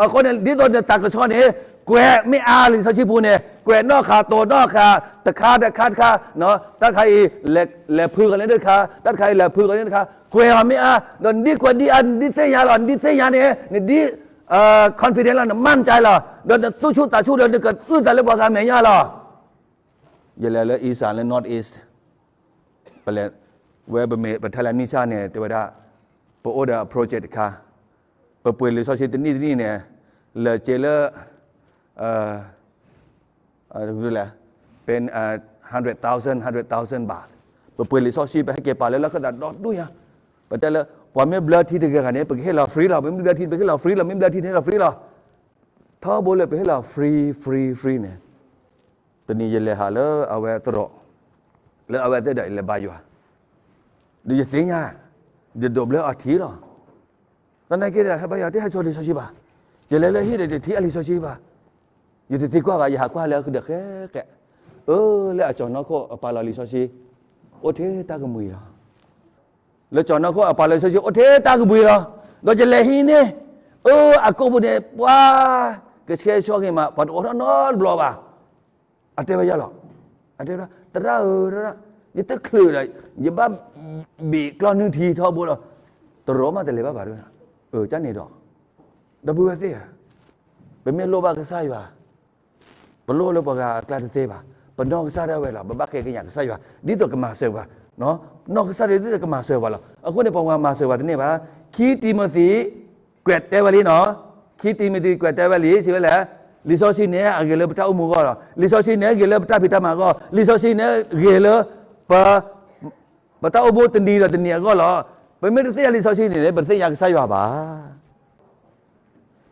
အဃိန့ၣ် ဒ်သိးနသးကဆှီန့ၣ် ကွဲးမ့ၢ်အါလံာ်စီဆှံပူၤန့ၣ် ကွဲးနီၣ်ဃာ်တိၤနီၣ်ဃာ် တခါတခါတခါ, တၢ်တခါအံၤ လဲၤဖုးကီၤန့ၣ်တခါ, တၢ်တခါအံၤလဲၤဖုးကီၤန့ၣ်တခါ, ကွဲးအီၤမ့ၢ်အါ, ဒီးနဒ်ကွဲးဒ်အါ နဒ်သ့ၣ်ညါလီၤ, နဒ်သ့ၣ်ညါန့ၣ် နဒ် confident လီၤ, နမၢ်နကလီၤ, ဒီးနသူၣ်ဆူၣ်သးဆူၣ်ဒီး နကအုၣ်သးလၢပှၤဂၤမဲာ်ညါလီၤ. ယလဲၤလၢ East လၢ North East ပလဲၤဝဲ ပမ့ၢ်ပထဲလဲၤနံၣ်ဆၣ်န့ၣ် တဲဝဲဒၣ် ပအိၣ်ဒီး project တခါ, ပပှ့ၤလံာ်စီဆှံတနံၣ်တနံၣ်န့ၣ် လၢက့လၢ လဲ ပ hundred thousand hundred thousand ဘၣ်, ပပှ့ၤလံာ်စီဆှံ ပဟဲက့ၤပာ်လၢလီၢ်ခၢၣ်သးဒီဒူၣ်ညါ, ပတဲလၢ ပှၤမ့ၢ်ဘျၢထံတဂၤဂၤန့ၣ် ပကဟ့ၣ်လီၤ free လီၤ, ပမ့ၢ်ဘျၢထံ ပကဟ့ၣ်လီၤ free လီၤ, မ့ၢ်ဘျၢထံန့ၣ်လီၤ free လီၤ. ထီဘိလၢပဟ့ၣ်လီၤ free free free န့ၣ်, တနံၤယလဲၤဟးလၢအဝဲသရိာ် လၢအဝဲသ့ၣ်ဒီးယလဲၤဘါယွၤ, ဒီးယသ့ၣ်ညါ ယဒိးဘျၢအီၤထံလီၤ. သနာ်က့ဒီး ဟဲဘါယွၤတဟဲစိာ်လံာ်စီဆှံဘၣ်, ယလဲၤလၢဟံၣ်ဒီးတထံၣ်အလံာ်စီဆှံဘၣ်, ယတသံကွၢ်ဘၣ်, ယဟးကွၢ်လၢအဃုာ်ဒီးဃဲဃဲ, အၢ လၢအကၠီၤနီၢ်ခိၣ်အပာ်လီၤလံာ်စီဆှံ အိၣ်ထဲတၢ်ကမှံၤလီၤ. လၢကၠီၤနီၢ်ခိၣ်အပာ်လီၤလံာ်စီဆှံ အိၣ်ထဲတၢ်ကမှံၤလီၤ. ဒီးယလဲၤဟံးန့ၢ်, အၢ အကိာ်ပူၤန့ၣ် ပှၤကဆှဲကဆှီက့ၤမး ပှၤတအိးထီၣ်နီတဘျီဘၣ်. အတဲဝဲယၤလီၤ, အတဲဝဲဒၣ် သရၣ်ဧၢ, ယတချုးဒီး ယဘၣ်ဘ့ၣ်ကျီၢ်နုၢ်ထံထီဘိလီၤ, တရိးမးတလဲၤဘၣ်ဘၣ်တဲဝဲ, အၢ ကန့ၣ်ဒီး, ဒီပုၢ်ဝဲၢ်သ့ၣ်ဧၢ, ပမ့ၢ်လိၣ်ဘၣ်ကစၢ်ယွၤ ပလိၣ်လၢပှၤဂၤအကျါတသ့ဘၣ်, ပနီၢ်ကစၢ်ဒၣ်ဝဲလီၤ, ပဘၣ်ဃ့ကညးကစၢ်ယွၤ ဒ်သိးကမၤစၢၤပှၤ, နီၢ်ကစၢ်ဒၣ်ဒ်သိးကမၤစၢၤပှၤလီၤ. အဃိန့ၣ် ပှၤမၤစၢၤပှၤတန့ၢ်ဘၣ်. ခံတံၤမသံး ကွဲးတဲဝဲလံနီၤ, ခံတံၤမသံး ကွဲးတဲဝဲလံ စံးဝဲလဲၣ်, လံာ်စီဆှံန့ၣ် အဂ့ၤလၢပတၢ်အိၣ်မူအဂီၢ်လီၤ. လံာ်စီဆှံန့ၣ် ဂ့ၤလၢပတၢ်ဖံးတၢ်မၤအဂီၢ်, လံာ်စီဆှံန့ၣ် ဂ့ၤလၢ ပ ပတၢ်အိၣ်မူတနံၤဒီးတနံၤအဂီၢ်လီၤ. ပမ့ၢ်တသ့ၣ်ညါလံာ်စီဆှံန့ၣ် ပတသ့ၣ်ညါကစၢ်ယွၤဘၣ်.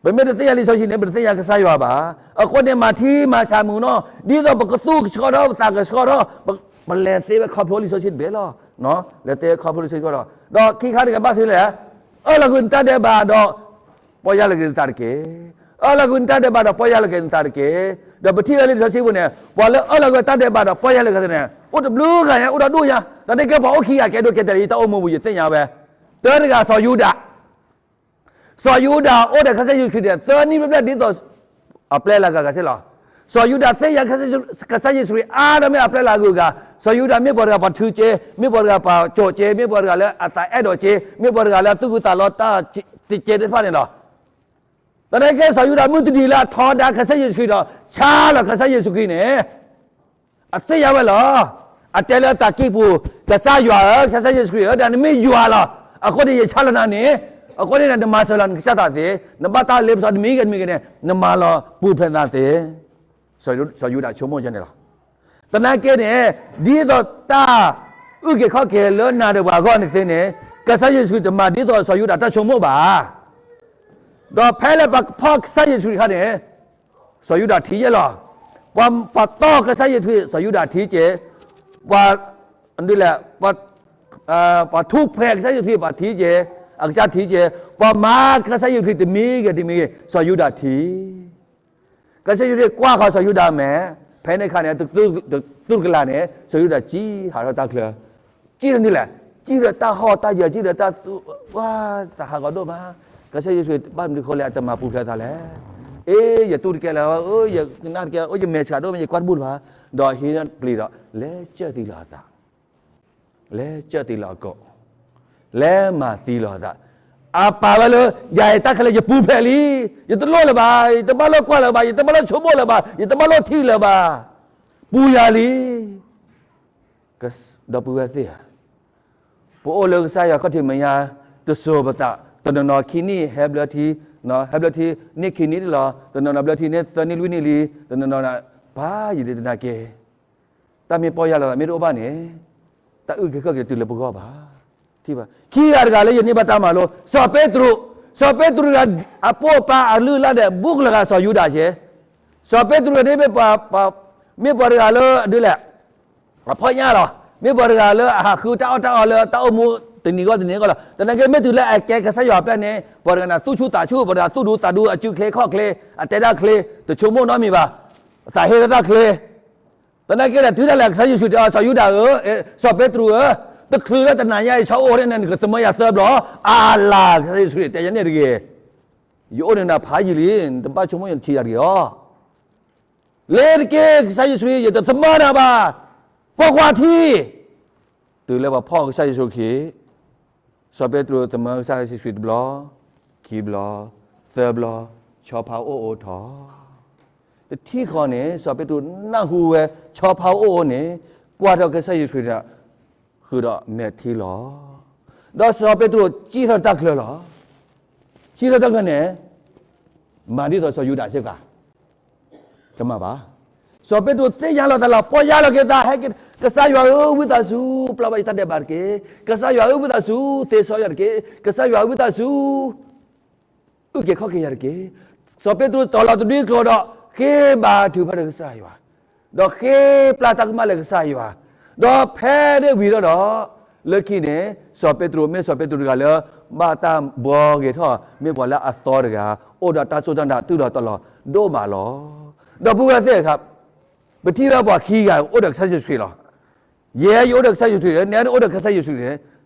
ပမ့ၢ်တသ့ၣ်ညါလံာ်စီဆှံန့ၣ် ပတသ့ၣ်ညါကစၢ်ယွၤဘၣ်. အဃိန့ၣ် မၤထံမၤဆးမုာ်နီၤ, ဒ်သိးပကသူၣ်ကဆှီထီၣ် ပသးကဆှီထီၣ်, ပလဲၤသ့ဝဲခီဖျိလံာ်စီဆှံတဘ့ၣ်လီၤ. လဲၤသ့ဝဲခီဖျိလံာ်စီဆှံတဘ့ၣ်လီၤ. ဒီးခံခါတဂၤဘၣ်သ့လဲၣ်, အၢၣ်လီၤကွံာ်နတၢ်ဒဲးဘးဒီး ပီၢ်ယၢ်လီၤက့ၤနသးတက့ၢ်. အၢၣ်လီၤကွံာ်နတၢ်ဒဲးဘးဒီးပီၢ်ယၢ်လီၤက့ၤနသးတက့ၢ်. ဒီးပထံၣ်ဝဲလၢလံာ်စီဆှံပူၤန့ၣ် ပှၤလၢအၢၣ်လီၤကွံာ်တၢ်ဒဲးဘးဒီးပီၢ်ယၢ်လီၤက့ၤသးန့ၣ် အိၣ်တဘျုးဂၤညါ အိၣ်ဒီဒူၣ်ညါ, သနာ်က့ပှၤအိၣ်ခံဂၤကဲဒိၣ်ကဲတဲာ်လံ တၢ်အိၣ်မူပူၤ ယသ့ၣ်ညါဝဲ, တၢတဂၤစီၤယူဒၤ စီၤယူဒၤအိၣ်ဒီးကစၢ်ယ့ၣ်ၡူးခရံာ်န့ၣ် သၢနံၣ်ဘျဲၣ်ဘျဲၣ်ဒ်သိး အပျဲၢ်လၢအဂုၤအဂၤစ့ၢ်လီၤ. စီၤယူဒၤသ့ၣ်ညါ ကစၢ်ယ့ၣ်ၡူးခရံာ်အါဒိၣ်မ့ၢ်အပျဲၢ်လၢအဂုၤအဂၤ, စီၤယူဒၤမ့ၢ်ပှၤတဂၤပှၤထုက့, မ့ၢ်ပှၤတဂၤပှၤကိးက့, မ့ၢ်ပှၤတဂၤလၢအသးအဲၣ်ဒိးက့, မ့ၢ်ပှၤတဂၤလၢအသူၣ်ဂုာ်သးလီတၢ်တက့သ့ၣ်တဖၣ်န့ၣ်လီၤ. သနာ်က့စီၤယူဒၤမုၢ်တနံၤလၢအထီဒါကစၢ်ယ့ၣ်ၡူးခရံာ်ဒီး ဆါလီၤကစၢ်ယ့ၣ်ၡူးခရံာ်န့ၣ် အသ့ၣ်ညါဝဲလီၤ. အတဲလၢအသးကံၢ်ပူၤ, ကစၢ်ယွၤဧၢ, ကစၢ်ယ့ၣ်ၡူးခရံာ်ဧၢ, ဒီးနမ့ၢ်ယွၤလီၤ. အဃိန့ၣ် ယဆါလီၤနၤန့ၣ်, အဃိန့ၣ် နမၤစၢၤလီၤနကစၢ်သးသ့, နဘၣ်တၢ်လ့ပစီတမံၤဂ့ၤတမံၤဂ့ၤန့ၣ် နမၤလီၤပူၤဖျဲးနသးသ့. စီၤယူဒၤဆိကမိၣ်ယဲန့ၣ်လီၤ. သနာ်က့န့ၣ် ဒ်သိးတၢ်အုၣ်က့ၤခီၣ်က့ၤလၢနၤဒီးပှၤအဂီၢ်န့ၣ်သ့န့ၣ် ကစၢ်ယ့ၣ်ၡူးခရံာ်တမၤဒ်သိးစီၤယူဒၤတၢ်ဆိကမိၣ်ဘၣ်. ဒီးဖဲလၢပှၤကဖီၣ်ကစၢ်ယ့ၣ်ၡူးခရံာ်အခါန့ၣ် စီၤယူဒၤထံၣ်ယဲလီၤ. ပှၤပတီၢ်ကစၢ်ယ့ၣ်ၡူးခရံာ် စီၤယူဒၤထံၣ်က့ၤ, ပှၤ ဒ်လဲၣ်, ပှၤထူၣ်ဖျဲးကစၢ်ယ့ၣ်ၡူးခရံာ် ပှၤထံၣ်က့ၤ, အကစၢ်ထံၣ်က့ၤ, ပှၤမၤကစၢ်ယ့ၣ်ၡူးခရံာ်တမံၤဂ့ၤတမံၤဂ့ၤ စီၤယူဒၤထံၣ် ကစၢ်ယ့ၣ်ၡူးခရံာ်ကွၢ်ဃီၤစီၤယူဒၤမဲာ်, ဖဲန့ၣ်အခါန့ၣ် တသူၣ်တကလးန့ၣ် စီၤယူဒၤစံၣ်ဟးထီၣ်တၢ်ချၢ, စံၣ်လၢနုၤလဲၣ်, စံၣ်လၢတၢ်ဟီၣ်တၢ်ယၢၤ, စံၣ်လၢတၢ်သူၣ်, ဝါ, သးဟးဂီၤဒိၣ်မး, ကစၢ်ယ့ၣ်ၡူးခရံာ်ဘၣ်မနုၤဃိလဲၣ် အတမၤပူၤဖျဲးသးလဲၣ်. အ့ ယတူၢ်တကဲလၢၤ, ယကနၣ်တကဲ, အိၣ်ယမဲာ်ဆှးဒိၣ်မး ယကွၢ်တဘူၣ်လၢၤဘၣ်, ဒီးဟံးန့ၢ်ပျံၤဒီး လဲၤစၢၢ်သံလီၤအသး လဲၤစၢၢ်သံလီၤအကိာ်, လဲၤမၤသံလီၤအသး, အပာ်ဝဲလၢ ယၤအံၤတၢ်ခဲလၢာ်ယပူၤဖျဲးလံ, ယတလိၣ်လၢၤဘၣ်, ယတဘၣ်လိၣ်ကွၢ်လၢၤဘၣ်, ယတဘၣ်လိၣ်ဆိကမိၣ်လၢၤဘၣ်, ယတဘၣ်လိၣ်ထံၣ်လၢၤဘၣ်, ပူၤယၤလံ. ဒီပုၢ်ဝဲၢ်သ့ၣ်ဧၢ, ပအိၣ်လၢကစၢ်ယွၤခီၣ်ထံးမဲာ်ညါ တစိၤပသး, တနီၤနီၤခံနံၣ်ဟဲဘျၢထံ, ဟဲဘျၢထံန့ၢ်ခံနံၣ်လီၤ, တနီၤနီၤဘျၢထံန့ၢ်သၢနံၣ်လွံၢ်နံၣ်လံ, တနီၤနီၤ ပၢ်ယဒ့သနာ်က့ တၢ်မ့ၢ်ပီၢ်ယၢ်လီၤသးမ့ၢ်တအိၣ်ဘၣ်န့ၣ်, တၢ်အုၣ်က့ၤခီၣ်က့ၤတုၤလၢပဂီၢ်ဘၣ်. ထံၣ်ဘၣ်, ခံဂၤတဂၤလၢယန့ၢ်ဘၣ်တၢ်မၤလိ, စီၤပ့းတရူး, စီၤပ့းတရူးတဂၤ အပိာ်ပၢ်အလုၢ်အလၢ်ဒီး ဘူးကလီၤဂာ်စီၤယူဒၤက့, စီၤပ့းတရူးန့ၣ်မ့ၢ်ပှၤ, မ့ၢ်ပှၤတဂၤလၢအဒုးလဲၣ်, အဖီၣ်ညၣ်လီၤ, မ့ၢ်ပှၤတဂၤလၢအဟးဃုတၢ်အီၣ်တၢ်အီလၢတၢ်အိၣ်မူ တနံၤဂီၢ်တနံၤဂီၢ်လီၤ. သနာ်က့ မ့ၢ်တုၤလၢအကဲကစၢ်ယွၤဖျၢၣ်န့ၣ် ပှၤတဂၤန့ၣ် သူၣ်ဆူၣ်သးဆူၣ်, ပှၤတဂၤသူၣ်ဒူသးဒူ, အစုချ့ခီၣ်ချ့, အတဲတၢ်ချ့, တဆိကမိၣ်နီတမံၤဘၣ်, သးဟ့ထီၣ်တၢ်ချ့. သနာ်က့ဒီး တုၤဒၣ်လဲာ်ကစၢ်ယ့ၣ်ၡူးတဲအီၤ စီၤယူဒၤဧၢ, စီၤပ့းတရူးဧၢ, တချုးလၢတနၤညါအံၤ ဆီအိၣ်အိၣ်န့ၣ် နကသမၢယၤသၢဘျီ, အလၤ ကစၢ်ယ့ၣ်ၡူးတဲယၤန့ၣ်တဂ့ၤ, ယအိၣ်န့ၣ်နၤဖးယံာ်လံ, နတဘၣ်ဆိကမိၣ်ယတထံၣ်ယၤတဂ့ၤအီၤ. လဲၤတက့ၢ် ကစၢ်ယ့ၣ်ၡူး ယတသမၢနၤဘၣ်, ကွၢ်ကွၢ်ထံ တုၤလၢပှၤဖီၣ်ကစၢ်ယ့ၣ်ၡူးအခံ, စီၤပ့းတရူးသမၢကစၢ်ယ့ၣ်ၡူးတဘျီ, ခံဘျီ, သၢဘျီ, ဆီဖါအိၣ်အိၣ်ထီၣ်. တထံၣ်ဃီန့ၣ် စီၤပ့းတရူးနၢ်ဟူဝဲ ဆီဖါအိၣ်အိၣ်န့ၣ်, ကွၢ်ထီၣ်ကစၢ်ယ့ၣ်ၡူးန့ၣ် ဃုာ်ဒီးမဲာ်ထံလီၤ. ဒီးစီၤပ့းတရူးစံၣ်ထီၣ်တၢ်ချၢလီၤ. စံၣ်ထီၣ်တၢ်ချၢန့ၣ် မၤဒ်သိးစီၤယူဒၤစ့ၢ်ကီး တမၤဘၣ်. စီၤပ့းတရူးသ့ၣ်ညါလီၤသးလီၤ, ပီၢ်ယၢ်လီၤက့ၤသး, ဟဲက့ၤ, ကစၢ်ယွၤဧၢ, ဝံသးစူၤ ပျၢ်ဘၣ်ယတၢ်ဒဲးဘးတက့ၢ်. ကစၢ်ယွၤဧၢ, ဝံသးစူၤ သ့စီယၤတက့ၢ်. ကစၢ်ယွၤဧၢ, ဝံသးစူၤ အုၣ်က့ၤခီၣ်က့ၤယၤတက့ၢ်. စီၤပ့းတရူးတီၤလီၤတဒွံကျိာ်ဒီး ဃ့ဘါထုကဖၣ်ဒီးကစၢ်ယွၤ, ဒီးဃ့ပျၢ်တၢ်ကမၣ်လၢကစၢ်ယွၤ, ဒီးဖဲန့ၣ်ဝံၤဒီး, လၢခံန့ၣ် စီၤပ့းတရူး မ့ၢ်စီၤပ့းတရူးတဂၤလၢ ဘၣ်တၢ်ဘှီဂ့ၤထီၣ်, မ့ၢ်ပှၤလၢအသီတဂၤ, အိၣ်ဒီးတၢ်စူၢ်တၢ်နာ် တုၤလီၤတီၤလီၤဒိၣ်မးလီၤ. ဒီပုၢ်ဝဲၢ်သ့ၣ်ဧၢ, ပထံၣ်ဝဲပှၤခံဂၤအိၣ်ဒီးကစၢ်ယ့ၣ်ၡူးခရံာ်လီၤ. ယဲယအိၣ်ဒီးကစၢ်ယ့ၣ်ၡူးခရံာ်, နဲဒၣ်အိၣ်ဒီးကစၢ်ယ့ၣ်ၡူးခရံာ်န့ၣ်,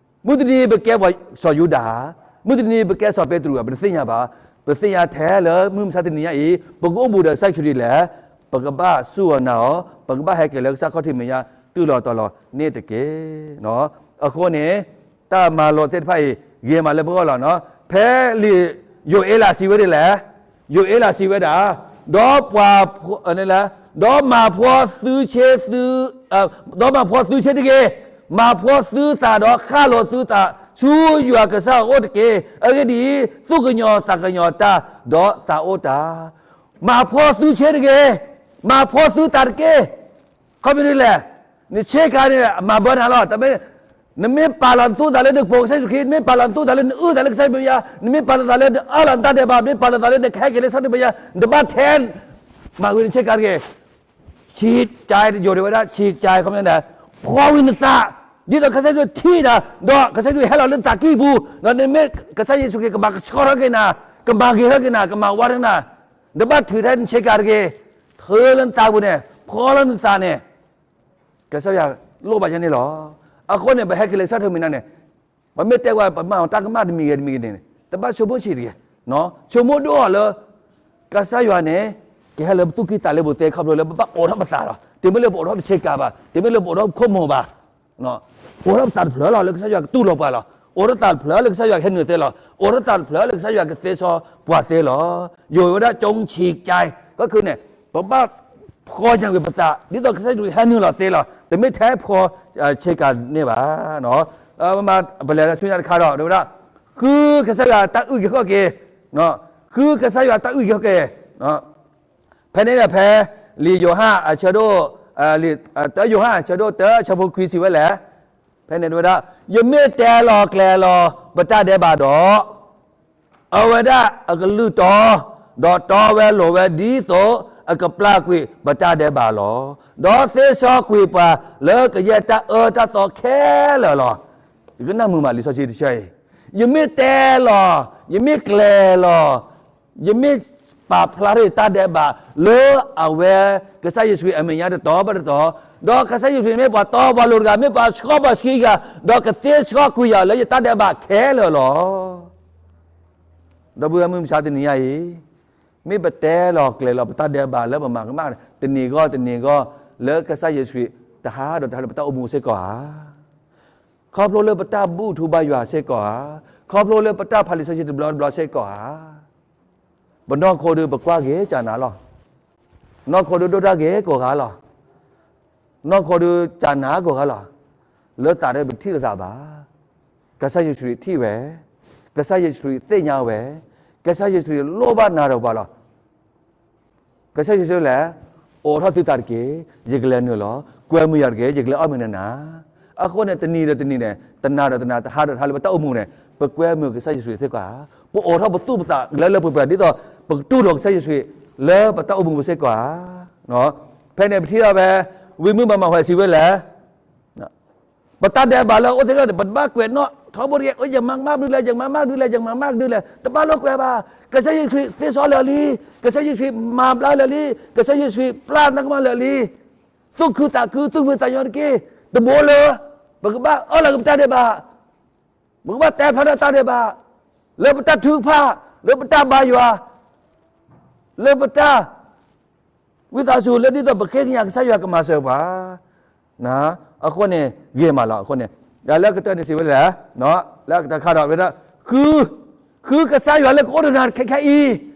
မုၢ်တနံၤပကဲပှၤစီၤယူဒၤ, မုၢ်တနံၤပကဲစီၤပ့းတရူးဧါ, ပတသ့ၣ်ညါဘၣ်. ပသ့ၣ်ညါထဲလၢမုၢ်မဆါတနံၤညါအံၤ ပကအိၣ်ဘူးဒီးကစၢ်ယ့ၣ်ၡူးခရံာ်လဲၣ်, ပကဘၣ်စူၢ်အီၤနာ်အီၤ, ပကဘၣ်ဟဲက့ၤလၢကစၢ်ခီၣ်ထံးမဲာ်ညါ တုၤလီၤတီၤလီၤန့ၣ်တက့ၢ်. အဃိန့ၣ် တၢ်မၤလိာ်သ့ၣ်တဖၣ်အံၤ ဂ့ၤမးလၢပဂီၢ်လီၤ. ဖဲလံာ်ယိၤအ့လးစံးဝဲဒ်လဲၣ်, ယိၤအ့လးစံးဝဲဒၣ်, ဒီးပှၤ, ဒီးမၤဖှီသုဆ့သု, ဒီးမၤဖှီသုဆ့တဂ့ၤ, မၤဖှီသုသးဒီးဃၣ်လိာ်သုသးဆူယွၤကစၢ်အအိၣ်တက့ၢ်. အဂ့ၢ်ဒ်အံၤ, သူၣ်ကညီၤသးကညီၤတၢ်, ဒီးသးအိၣ်တၢ်, မၤဖှီသုဆ့တဂ့ၤ, မၤဖှီသုသးတက့ၢ်. ခီဖျိဒ်လဲၣ်, နဆ့ကၤန့ၣ် အမၤဘၢနၤလီၤ. တမ့ၢ်, နမ့ၢ်ပာ်လီၤနသူၣ်သးလၢနပိာ်ကစၢ်ယ့ၣ်ၡူးခရံာ်, နမ့ၢ်ပာ်လီၤနသူၣ်သးလၢနအုၣ်သးလၢကစၢ်ယ့ၣ်ၡူးခရံာ်, နမ့ၢ်ပာ်လီၤသးလၢနအၢၣ်လီၤနတၢ်ဒဲးဘး, နမ့ၢ်ပာ်လီၤသးလၢနကဟဲက့ၤလၢကစၢ်ယ့ၣ်ၡူးခရံာ်မဲာ်ညါ, နတဘၣ်ထဲ မၤဝံၤနဆ့ကၤတဂ့ၤ. ဆံးကါ, ယိၤဒၣ်ဝဲဒၣ် ဆံးကါ ခီဖျိန့ၣ်, ဖှီဝံၤနသး, ဒ်သိးကစၢ်ယ့ၣ်ၡူးထံၣ်နၤ, ဒီးကစၢ်ယ့ၣ်ၡူးဟဲလီၤလၢနသးကံၢ်ပူၤ, ဒီးနမ့ၢ်ကစၢ်ယ့ၣ်ၡူးခရံာ် ကမၤကဆှီထီၣ်က့ၤနၤ, ကမၤဂ့ၤထီၣ်က့ၤနၤ, ကမၤဝါထီၣ်နၤ, နတဘၣ်ထုးထဲနဆ့ကၤတဂ့ၤ. ထုးလၢနသးပူၤန့ၣ်, ဖှီလၢနသးန့ၣ်, ကစၢ်ယွၤလိၣ်ဘၣ်ယဲန့ၣ်လီၤ. အဃိန့ၣ် ပဟဲက့ၤလၢကစၢ်ထၢမံၤနၤန့ၣ်, ပမ့ၢ်တဲဝဲ ပမၤအီၤတၢ်ကမၣ်တမံၤဂ့ၤတမံၤဂ့ၤန့ၣ်, တဘၣ်ဆိကမိၣ်ဆံးတဂ့ၤ. ဆိကမိၣ်ဒိၣ်အီၤလၢ ကစၢ်ယွၤန့ၣ် ကဟဲလၢပသူၣ်ကံၢ်သးလဲပူၤသ့ ခီဖျိလၢပဘၣ်အိးထီၣ်ပသးလီၤ. တမ့ၢ်လၢပအိးထီၣ်ပဆ့ကၤဘၣ်, တမ့ၢ်လၢပအိးထီၣ်ပခိၣ်မိၢ်ဘၣ်, အိးထီၣ်ပသးတဖျၢၣ်လီၤ လၢကစၢ်ယွၤကတူၢ်လိာ်ပှၤလီၤ. အိးထီၣ်သးတဖျၢၣ်လၢကစၢ်ယွၤကဟဲနုာ်သ့လီၤ. အိးထီၣ်သးတဖျၢၣ်လၢကစၢ်ယွၤကသ့စီပှၤသ့လီၤ. ယိၤဝဲဒၣ်ကၠိဆံးကါ, ကီၢ်ခုန့ၣ်, ပဘၣ်ဖှီညါကွံာ်ပသး ဒ်သိးကစၢ်ယွၤဟဲနုာ်လီၤသ့လီၤ. တမ့ၢ်ထဲဖှီဆ့ကၤန့ၣ်ဘၣ်. ပလဲၤဆူညါတခါဒီး ဝဲဒၣ်, ဃုကစၢ်ယွၤတၢ်အုၣ်က့ၤခီၣ်က့ၤ, ဃုကစၢ်ယွၤတၢ်အုၣ်က့ၤခီၣ်က့ၤ ဖဲန့ၣ်ဒီးဖဲ လံာ်ယိၤဟၣ်အဆၢဒိၣ်, တၢယိၤဟၣ်အဆၢဒိၣ်တၢအဆၢဖိခွံစံးဝဲလဲၣ်, ဖဲန့ၣ်ဝဲဒၣ်, ယမ့ၢ်တဲလီၤကျဲၤလီၤပတၢ်ဒဲးဘးဒီး, အဝဲဒၣ်အကလုၢ်တီ, ဒီးတီဝဲလိၤဝဲဒ်သိးအကပျၢ်ကွံာ်ပတၢ်ဒဲးဘးလီၤ. ဒီးသ့စီကွံာ်ပှၤလၢကယဲၢ်တၢ်အၢတၢ်သီခဲလၢာ်လီၤ. ယကနၣ်မုာ်မးလံာ်စီဆှံတဆၢအံၤ, ယမ့ၢ်တဲလီၤ, ယမ့ၢ်ကျဲၤလီၤ, ယမ့ၢ်ပာ်ဖျါထီၣ်ယတၢ်ဒဲးဘးလၢအဝဲ ကစၢ်ယ့ၣ်ၡူးခရံာ်အမဲာ်ညါတတီၤဘၣ်တတီၤ, ဒီးကစၢ်ယ့ၣ်ၡူးခရံာ်မ့ၢ်ပှၤတီပှၤလိၤတဂၤ, မ့ၢ်ပှၤဆှီပှၤဆှံဂၤ, ဒီးကသ့စီကွံာ်ယၤလၢယတၢ်ဒဲးဘးခဲလၢာ်လီၤ. ဒီပုၢ်ဝဲၢ်မုၢ်မဆါတနံၤညါအံၤ, မ့ၢ်ပတဲလီၤကျဲၤလီၤပတၢ်ဒဲးဘးလၢပမၤကမၣ်တနံၤဂီၢ်တနံၤဂီၢ် လၢကစၢ်ယ့ၣ်ၡူးခရံာ်တဟးဒီးတဟးလၢပတၢ်အိၣ်မူစ့ၢ်ကီးဧါ. ခီဖျိလၢပတၢ်ဘူၣ်ထူဘါယွၤစ့ၢ်ကီးဧါ. ခီဖျိလၢပတၢ်ဖးလံာ်စီဆှံတဘျီတဘျီစ့ၢ်ကီးဧါ. ပနီၢ်ခိဒုးပကွၢ်က့ၤကၢ်နၤလီၤ. နီၢ်ခိဒုးဒိၣ်တၢ်ဂ့ၤကိးဂၤလီၤ. နီၢ်ခိဒုးကၢ်နၤကိးဂၤလီၤ. လၢသးဒီးပထံၣ်လိာ်သးဘၣ်. ကစၢ်ယ့ၣ်ၡူးခရံာ်ထံၣ်ဝဲ, ကစၢ်ယ့ၣ်ၡူးခရံာ်သ့ၣ်ညါဝဲ, ကစၢ်ယ့ၣ်ၡူးခရံာ်လိၣ်ဘၣ်နၤဒီးပှၤလီၤ. ကစၢ်ယ့ၣ်ၡူးလဲၣ်, အိးထီၣ်သုသးတက့ၢ်, ယကလဲၤနုာ်လီၤ. ကွဲမုာ်ယၤတက့ၢ်, ယကလဲၤအီၣ်မ့ၤနၤနၤ. အဃိန့ၣ် တနံၤဒီးတနံၤန့ၣ်, တနၤဒီးတနၤ, တဟါဒီးတဟါလၢပတၢ်အိၣ်မူန့ၣ်, ပကွဲမုာ်ကစၢ်ယ့ၣ်ၡူးခရံာ်စ့ၢ်ကီးဧါ. ပအိးထီၣ်ပသူၣ်ပသးလၢလၢပှဲၤပှဲၤ ဒ်သိးပကတူၢ်လိာ်ကစၢ်ယ့ၣ်ၡူးခရံာ်လၢပတၢ်အိၣ်မူပူၤစ့ၢ်ကီးဧါ. ဖဲန့ၣ်ပထံၣ်ဘၣ်ဝဲ, ဝံမုၣ်ဘၣ်မၤဝဲစံးဝဲလဲၣ် ပတၢ်ဒဲးဘးလၢအအိၣ်သ့ၣ်တဖၣ်န့ၣ် ပတဘၣ်ကွဲးနီၣ်, ထီဘိတက့ၢ်, ယမၤကမၣ်ဒုလဲၣ်, ယမၤမၣ်ဒုလဲၣ်, ယမၤမၣ်ဒုလဲၣ်, တဘၣ်လိာ်ကွဲဘၣ်. ကစၢ်ယ့ၣ်ၡူးခရံာ်သ့စီလၢာ်လံ, ကစၢ်ယ့ၣ်ၡူးခရံာ်မၤဘျါလၢာ်လံ, ကစၢ်ယ့ၣ်ၡူးခရံာ်ပျၢ်နကမၣ်လၢာ်လံ. သူၣ်ခုသးခု, သူၣ်ဖှံသးညီတက့ၢ်. တဘိလၢ ပကဘၣ်အၢၣ်လီၤက့ၤပတၢ်ဒဲးဘး, ပကဘၣ်တဲဖျါထီၣ်တၢ်ဒဲးဘး, လၢပတၢ်ထုကဖၣ်, လၢပတၢ်ဘါယွၤ, လၢပတၢ် ဝံသးစူၤလၢဒ်သိးပဃ့ကညးကစၢ်ယွၤကမၤစၢၤပှၤ. အဃိန့ၣ် ဂ့ၤမးလီၤ. အဃိန့ၣ် လၢကတၢၢ်န့ၣ်စံးဝဲဒၣ်, လၢအကတၢၢ်ခါဒီး ဝဲဒၣ်, ဃု, ဃုကစၢ်ယွၤလၢကအိၣ်ဒီးနၤခဲခဲအံၤ,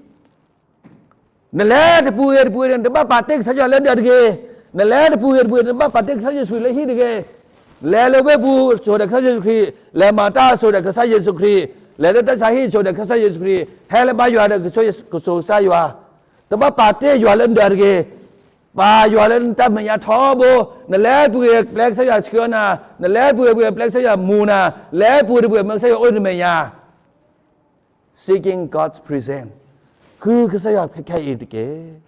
နလဲၤတပူၤဂ့ၤတပူၤဂ့ၤန့ၣ် နတဘၣ်ပာ်တ့ၢ်ကစၢ်ယွၤလၢဒၢးတဂ့ၤ, နလဲၤတပူၤဂ့ၤတပူၤဂ့ၤ နတဘၣ်ပာ်တ့ၢ်ကစၢ်ယ့ၣ်ၡူးခရံာ်လၢဟံၣ်တဂ့ၤ. လဲၤလၢဝ့ၢ်ပူၤဆိၣ်ဒီးကစၢ်ယ့ၣ်ၡူးခရံာ်, လဲၤမၤတၢ်ဆိၣ်ဒီးကစၢ်ယ့ၣ်ၡူးခရံာ်, လဲၤလၢတၢ်ဆါဟံၣ်ဆိၣ်ဒီးကစၢ်ယ့ၣ်ၡူးခရံာ်, ဟဲလၢဘါယွၤဒီးကဆိၣ်ကစၢ်ယွၤ, တဘၣ်ပာ်တ့ၢ်ယွၤလၢနဒၢးတဂ့ၤ. ပာ်ယွၤလၢနတၢ်မဲာ်ညါထီဘိ, နလဲၤတပူၤဂ့ၤပျဲကစၢ်ယွၤဆှၢနၤ, နလဲၤတပူၤဂ့ၤပျဲကစၢ်ယွၤမူနၤ, လဲၤတပူၤဂ့ၤတပူၤဂ့ၤမ့ၢ်ကစၢ်ယွၤအိၣ်လၢနမဲာ်ညါ Seeking God's presence, ဃုကစၢ်ယွၤခဲခဲအံၤတက့ၢ်.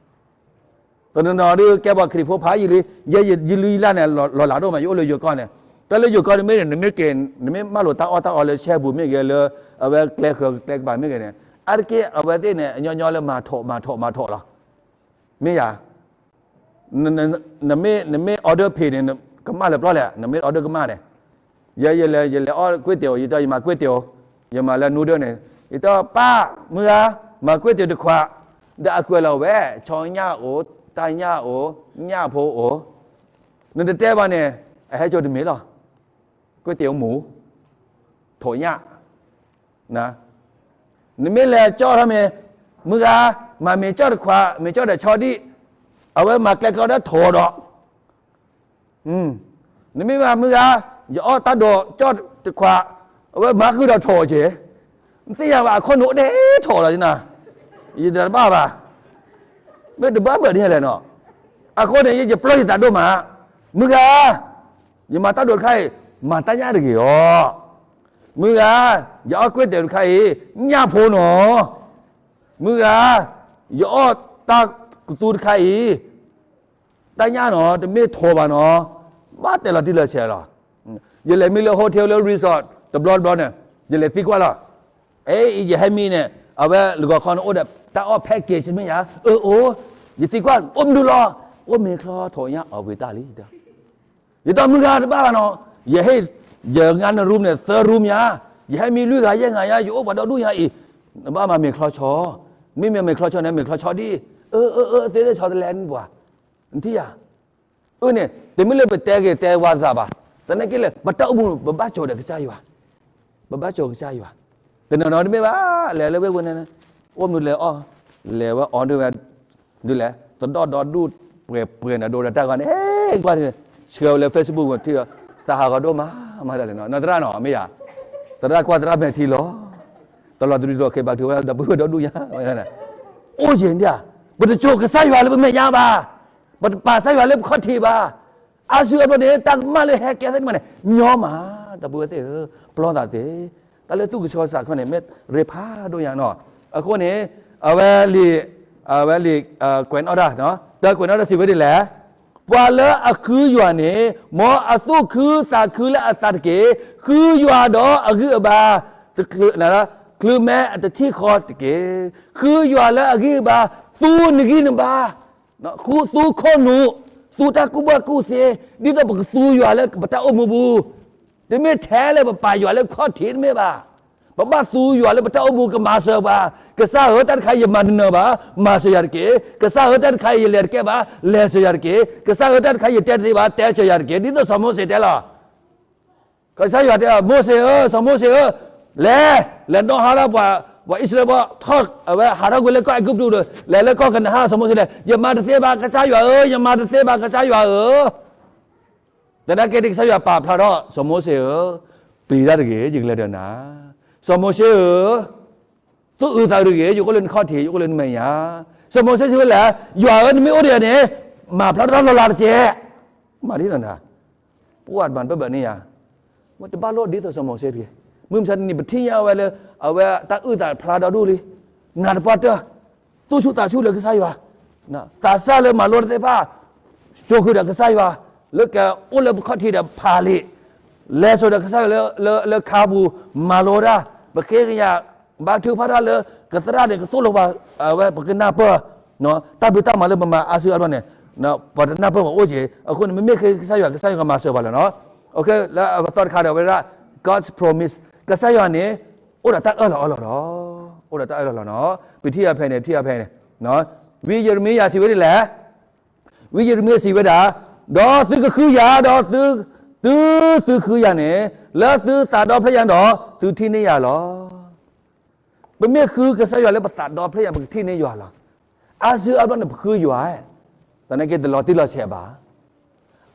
တနီၤနီၤဒုးကဲပှၤခရံာ်ဖိဖးယံာ်, ယဲယလုၢ်ယလၢ်န့ၣ် လီၤလးဒိၣ်မး ယအိၣ်လၢယိၤကီၢ်န့ၣ်, တၢ်လၢယိၤကီၢ်န့ၣ်မ့ၢ်န့ၣ် နမ့ၢ်က့ၤ, နမ့ၢ်မၢလိာ်တၢ်အီၣ်တၢ်အီလၢဆဲပူၤမ့ၢ်ဂ့ၤ လၢအဝဲကျဲဃၢၤကျဲကပၤမ့ၢ်ဂ့ၤန့ၣ်, အါတက့ၢ်အဝဲသ့ၣ်န့ၣ် အညီညီလၢမၤထီၣ်မၤထီၣ်မၤထီၣ်လီၤ. မ့ၢ်ယၤ နမ့ၢ် နမ့ၢ် order ဖံးန့ၣ် ကမၣ်လၢပျီလဲၣ်, နမ့ၢ် order ကမၣ်န့ၣ်, ယဲယလဲၤ ယလဲၤအီၣ်ကွ့ၢ်တ့ၢ်အိၣ်, ယတဲယမၤကွ့ၢ်တ့ၢ်အိၣ်, ယမၤလၢ noodle န့ၣ်, ယတဲပၢ်, မုၢ်ဂၤ, မၤကွ့ၢ်တ့ၢ်တခွး, ဒီးအကွဲးလီၤဝဲ, ဆီညၣ်အိၣ်, တၢ်ညၣ်အိၣ်, ညၣ်ဖိအိၣ်, နတတဲဘၣ်န့ၣ်, အဟဲကၠိတမ့ၢ်လီၤ. ကွ့ၢ်တ့ၢ်အိၣ်မူ, ထိၣ်ညၣ် နမ့ၢ်လဲၤကၠီၣ်ထီၣ်မ့ၢ်, မုၢ်ဂၤ, မၤမ့ၤကၠီၣ်တခွး, မ့ၤကၠီၣ်ဒီးဆီဒံၣ်, အဝဲမၤကျဲကျီဒီးထိၣ်ဒီး, နမ့ၢ်မၤမုၢ်ဂၤ, ယအီၣ်တၢ်ဒိးကၠီၣ်တခွး, အဝဲမၤဃုာ်ဒီးထိၣ်က့ၤ, နသ့ၣ်ညါဘၣ် အခီၣ်နူာ်အိၣ်ဒဲထိၣ်လီၤနီၤ, ယတဘၣ်ဘၣ်, မ့ၢ်တဘၣ်ဘၣ်ဒ်လဲၣ်နီၤ, အဃိန့ၣ် ယပျီယသးဒိၣ်မး, မုၢ်ဂၤ, ယမၤတၢ်ဒိးတခါအံၤ, မၤတၢ်ညၣ်တဂ့ၤအီၤ မုၢ်ဂၤ, ယအီၣ်ကွ့ၢ်တ့ၢ်တခါအံၤ, ညၣ်ဖိနီၤ, မုၢ်ဂၤ, ယအီၣ်တၢ်ကသူတခါအံၤ, တၢ်ညၣ်နီၤ တမ့ၢ်ထိၣ်ဘၣ်နီၤ, ဘၣ်တဲလီၤတံၢ်လီၤဆဲးလီၤ. ယလဲၤမံလၢ hotel လၢ resort တဘျီတဘျီန့ၣ်, ယလဲၤသံကွၢ်လီၤ. အဲ ယဟဲမံန့ၣ် အဝဲလၢဂီၤခီန့ၣ်အိၣ်ဒီးတၢ်အီၣ် package မ့ၢ်ယၤ, အၢအိၣ်, ယသံကွၢ် အိၣ်မနုၤလီၤ, အိၣ်မ့ၤချီထိၣ်ညၣ်အီၣ်ဝံၤတၢ်လံ. ယတမုၢ်ဂၤတဘၣ်ဘၣ်နီၤ, ယဟဲ, ယငါန room န့ၣ် သၢ room ညါ, ယဟဲမံလွံၢ်ဂၤယဲၢ်ဂၤညါ, ယအိၣ်ပှၤဒီဒူၣ်ညါအံၤ, နဘၣ်မၤမ့ၤချီဆီ, မ့မ့ၢ်မ့ၤချီဆီန့ၣ် မ့ၤချီဆီဒံၣ်, အၢ အၢ အၢ သ့သ့ၣ်ဆီတလဲနပှၤ, နထံၣ်ယၤ အၢန့ၣ် တမ့ၢ်လၢပတဲဂ့ၤတဲဝါသးဘၣ်, သနာ်က့လၢ ပတၢ်အိၣ်မူ ပဘၣ်ကၠိၤဒီးကစၢ်ယွၤ, ပဘၣ်ကၠိၤကစၢ်ယွၤ, တနီၤနီၤတမ့ၢ်ဘၣ်, လဲၤလၢဝ့ၢ်ပူၤန့ၣ်, အိၣ်မနုၤလဲၤအီၣ်, လဲၤဝဲအီၤဒုးဝဲ, ဒုးလဲၤ, သဒီၣ်ဒီဒူၣ်ပှဲၤပှဲၤနၤဒိဒီးတၢ်ဂီၤန့ၣ်, ဟဲကွၢ်န့ၣ်, ဆှၢဝဲလၢ Facebook ထံၣ်, သးဟးဂီၤဒိၣ်မး, မၤတၢ်လဲၣ်နီၤ, နသရၣ်နီၤ မ့ၢ်ယၤ, သရၣ်ကွၢ်သရၣ်မဲာ်ထံလီၤ, တလီၤတရံးလီၤ ခ့ဘၣ်ထုးဝဲဒီပုၢ်ဝဲၢ်ဒီဒူၣ်ညါ, အိၣ်ယံၤဒၣ်, ပတကၠိၤကစၢ်ယွၤလၢပမဲာ်ညါဘၣ်, ပတပာ်ကစၢ်ယွၤလၢပခီၣ်ထံးဘၣ်, အါစုအါဘျီန့ၣ် တၢ်ကမၣ်လၢဟဲကဲသ့ၣ်တဖၣ်န့ၣ် ညီမး, ဒီပုၢ်ဝဲၢ်သ့ၣ်ဧၢ, ပျီသးသ့, တၢ်လၢသူၣ်ကဆှီသးကဆှီန့ၣ် မ့ၢ်ရ့ဖးဒိၣ်ညါနီၤ, အဃိန့ၣ်, အဝဲလံာ်, အဝဲလံာ်, ကွဲးနီၣ်တၢ်, တၢ်ကွဲးနီၣ်တၢ်စံးဝဲဒ်လဲၣ်, ပှၤလၢအဃုယွၤန့ၣ် မ်အသူၣ်ခုသးခုလၢအသးတက့ၢ်, ဃုယွၤဒီးအဂံၢ်အဘါ, ချုးမဲအတထံၣ်ဃီတက့ၢ်, ဃုယွၤလၢအဂံၢ်အဘါ, သူနဂံၢ်နဘါ ဃုသူခိၣ်နူာ်, သူတၢ်ကူၣ်ဘၣ်ကူၣ်သ့, ဒ်သိးပကသူယွၤလၢပတၢ်အိၣ်မူပူၤ, တမ့ၢ်ထဲလၢပပာ်ယွၤလၢခီၣ်ထံးတမ့ၢ်ဘၣ်, ပဘၣ်သူယွၤလၢပတၢ်အိၣ်မူကမၤစၢၤပှၤ, ကစၢ်ဧၢ တၢ်တခါအံၤယမၤတနၢၤဘၣ်, မၤစၢၤယၤတက့ၢ်, ကစၢ်ဧၢ တၢ်တခါအံၤယလဲၤတကဲဘၣ်, လဲၤစၢၤယၤတက့ၢ်, ကစၢ်ဧၢ တၢ်တခါအံၤယတဲတသ့ဘၣ်, တဲစၢၤယၤတက့ၢ်, ဒ်သိးစီၤမိၤၡ့တဲလီၤ ကစၢ်ယွၤတဲအီၤ မိၤၡ့ဧၢ, စီၤမိၤၡ့ဧၢ, လဲၤ, လဲၤနီၣ်ဟးထီၣ်ပှၤ, ပှၤအံၣ်စရ့လးဖိ, အဝဲဟးထီၣ်ကွံာ်လၢကီၢ်အဲၤကူပတူးဒီး လဲၤလၢကီၢ်ကနၤအၣ်, စီၤမိၤၡ့လဲၤ, ယမၤတသ့ဘၣ်ကစၢ်ယွၤဧၢ, ယမၤတသ့ဘၣ်ကစၢ်ယွၤဧၢ, သနာ်က့န့ၣ် ကစၢ်ယွၤပာ်ဖျါထီၣ် စီၤမိၤၡ့ဧၢ, ပျံၤတၢ်တဂ့ၤ, ယကလဲၤဒီးနၤ, စီၤမိၤၡ့ဧၢ သူၣ်အုးသးအုးတဂ့ၤ, ယအိၣ်လၢနခီၣ်ထံး, ယအိၣ်လၢနမဲာ်ညါ, စီၤမိၤၡ့စံးဝဲလဲၣ်, ယွၤဧၢ နမ့ၢ်အိၣ်ဒီးယၤန့ၣ်, မၤဖျါထီၣ်တၢ်လီၤလးတက့ၢ်, မၤဒ်န့ၣ်နၤ ပှၤတမၤတဘၣ်ဘၣ်န့ၣ်ယၤ, ဝဲတဘၣ်လိၣ်ဒ်သိးစီၤမိၤၡ့တဂ့ၤ, မုၢ်မဆါတနံၤ ပထံၣ်ညါဝဲလၢ အဝဲတၢ်အုၣ်သးဖျါဒီဒူၣ်လံ, နၤတပှၢ်တၢၢ်, သူၣ်ဆူၣ်သးဆူၣ်လၢကစၢ်ယွၤ, သးစၢ်လၢမၤလိတသ့ၣ်တဖၣ်, ကၠိဃုာ်ဒီးကစၢ်ယွၤ, လၢကအိၣ်လၢပခီၣ်ထံးဒီးဖးလံာ်, လဲၤဆိဒီးကစၢ်ယွၤလၢ လၢ လၢခါပူၤ မၤလိတၢ်, ပဃ့ကညး ဘါထုကဖၣ်တၢ်လၢ ကသရၣ်န့ၣ် ကသိၣ်လိပှၤ, အဝဲပကနၢ်ပၢၢ် တၢ်ဖံးတၢ်မၤလၢပမၤအါစုအါဘျီန့ၣ်, ပှၤတနၢ်ပၢၢ်ပှၤအိၣ်က့ၤ, အဃိန့ၣ် မ့မ့ၢ်ဃ့ကစၢ်ယွၤ ကစၢ်ယွၤကမၤစၢၤပှၤလီၤနီၤ. လၢအသီတခါဒီး အဝဲဒၣ် God's promise ကစၢ်ယွၤန့ၣ် အိၣ်ဒီးတၢ်အၢၣ်လီၤအီလီၤလီၤ. အိၣ်ဒီးတၢ်အၢၣ်လီၤလီၤနီၤ. ပထံၣ်အဖဲန့ၣ် ပထံၣ်အဖဲန့ၣ်, ဝံယံးရမံယၤစံးဝဲဒ်လဲၣ် ဝံယံးရမံယၤစံးဝဲဒၣ်, ဒီးသုကဃုယၤ, ဒီးသု, တုၤသုဃုယၤန့ၣ်, လၢသုသးဒီဖျၢၣ်ညါဒီး သုထံၣ်န့ၢ်ယၤလီၤ. ပမ့ၢ်ဃုကစၢ်ယွၤလၢပသးဒီဖျၢၣ်ညါ ပကထံၣ်န့ၢ်ယွၤလီၤ. အါစုအါဘျီန့ၣ် ပဃုယွၤ, သနာ်က့တလီၤတံၢ်လီၤဆဲးဘၣ်.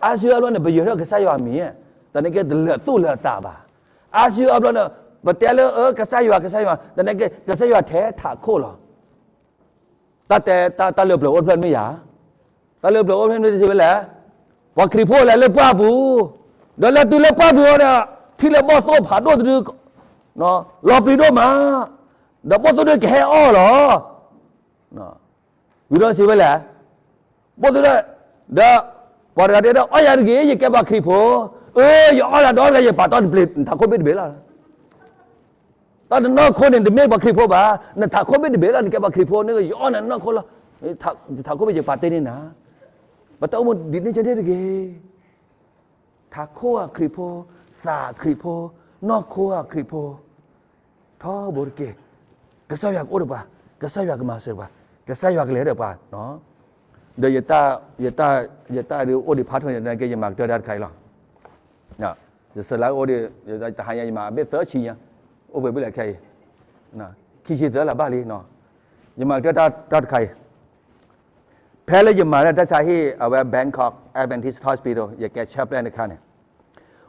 အါစုအါဘျီန့ၣ် ပယၢၤထီၣ်ကစၢ်ယွၤမံၤ, သနာ်က့တလၢာ်သူၣ်လၢာ်သးဘၣ်. အါစုအါဘျီန့ၣ် ပတဲလၢအၢ ကစၢ်ယွၤ ကစၢ်ယွၤ သနာ်က့ ကစၢ်ယွၤထဲထးခိၣ်လီၤ. တၢ်တဲ တၢ်လၢပျၢၤအိၣ်ဖျဲၣ်မ့ၢ်ယၤ, တၢ်လၢပျၢၤအိၣ်ဖျဲၣ်မ့ၢ်တစံးဝဲလဲၣ်, ပှၤခရံာ်ဖိလဲၤလၢပှၢ်ပူၤ, ဒီးလဲၤတုၤလၢပှၢ်ပူၤဒီး ထံၣ်လၢဘီၣ်သိၣ်ဖးဒိၣ်တဒု လီၤပျံၤဒိၣ်မး, ဒီးဘီၣ်သိၣ်ဒုကဟဲအီၣ်လီၤ. ဝံၤဒီးစံးဝဲလဲၣ်, ဘီၣ်သိၣ်ဒု, ဒီး ပှၤတဂၤတဲဒီး အီၣ်ယၤတဂ့ၤ ယကဲပှၤခရံာ်ဖိ, အၢ ယအီၣ်ယၤဒီး ယပာ်တီတဘ့ၣ် နထးခိၣ်ဘ့ၣ်တဘ့ၣ်လီၤ. တၢ်တနီၢ်ခိန့ၣ် တမ့ၢ်ပှၤခရံာ်ဖိဘၣ်, နထးခိၣ်ဘ့ၣ်တဘ့ၣ်လီၤ နကဲပှၤခရံာ်ဖိန့ၣ် ယအီၣ်နၤနီၢ်ခိလီၤ. ယထးခိၣ်ဘ့ၣ်ယပာ်တ့ၢ်န့ၢ်နၤ, ပတၢ်အိၣ်မူဒ်န့ၣ်ကဲန့ၣ်တဂ့ၤ. ထးခိၣ်အခရံာ်ဖိ, သးခရံာ်ဖိ, နီၢ်ခိအခရံာ်ဖိ, ထီဘိတက့ၢ်. ကစၢ်ယွၤကအိၣ်ဒီးပှၤ, ကစၢ်ယွၤကမၤစၢၤပှၤ, ကစၢ်ယွၤကလဲၤဒီးပှၤ, ဒီး ယတၢ်ဒုးအိၣ်ဒံးဖးထီန့ၣ်က့ ယမၤကတၢၢ်တၢ်တခါအံၤလီၤ. ယစလါအိၣ်ဒီး တဟါညါယမၤအဘ့ၣ်သၢဆံညါ, အိၣ်ပှဲၤဘ့ၣ်လၢခဲအံၤ, ခံဆံသၢလၢဘၣ်လံ, ယမၤကတၢၢ်တၢ်တခါအံၤ, ဖဲလၢယမၤလၢတၢ်ဆါဟံၣ် အဝဲ Bangkok Adventist Hospital ယကဲ chaplain တခါန့ၣ်,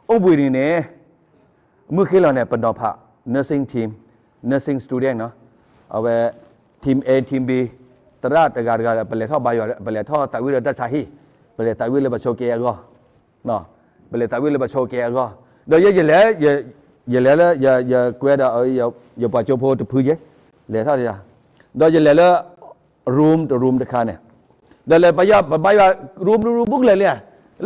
အိၣ်ဘှံးနံၤန့ၣ် မုၢ်ဃ့လီၤန့ၣ် ပနီၤဖး nursing team, nursing student နီၤ, အဝဲ team A, team B, သရၣ်တဂၤတဂၤ ပလဲၤထီၣ်ဘါယွၤ ပလဲၤထီၣ်သးဝံၣ်လၢတၢ်ဆါဟံၣ်, ပလဲၤသးဝံၣ်လၢပဆိးက့အဂီၢ်, ပလဲၤသးဝံၣ်လၢပဆိးက့အဂီၢ်, ဒီးယဲယလဲၤ, ယလဲၤလၢ ယကွဲဒီး ယပှၤကၠိဖိတဖုယဲ, လဲၤထီၣ်, ဒီးယလဲၤလၢ room တ room တခါန့ၣ်, ဒီးလဲၤပဘါယွၤ room တ room ဘူးကလဲၤလံ,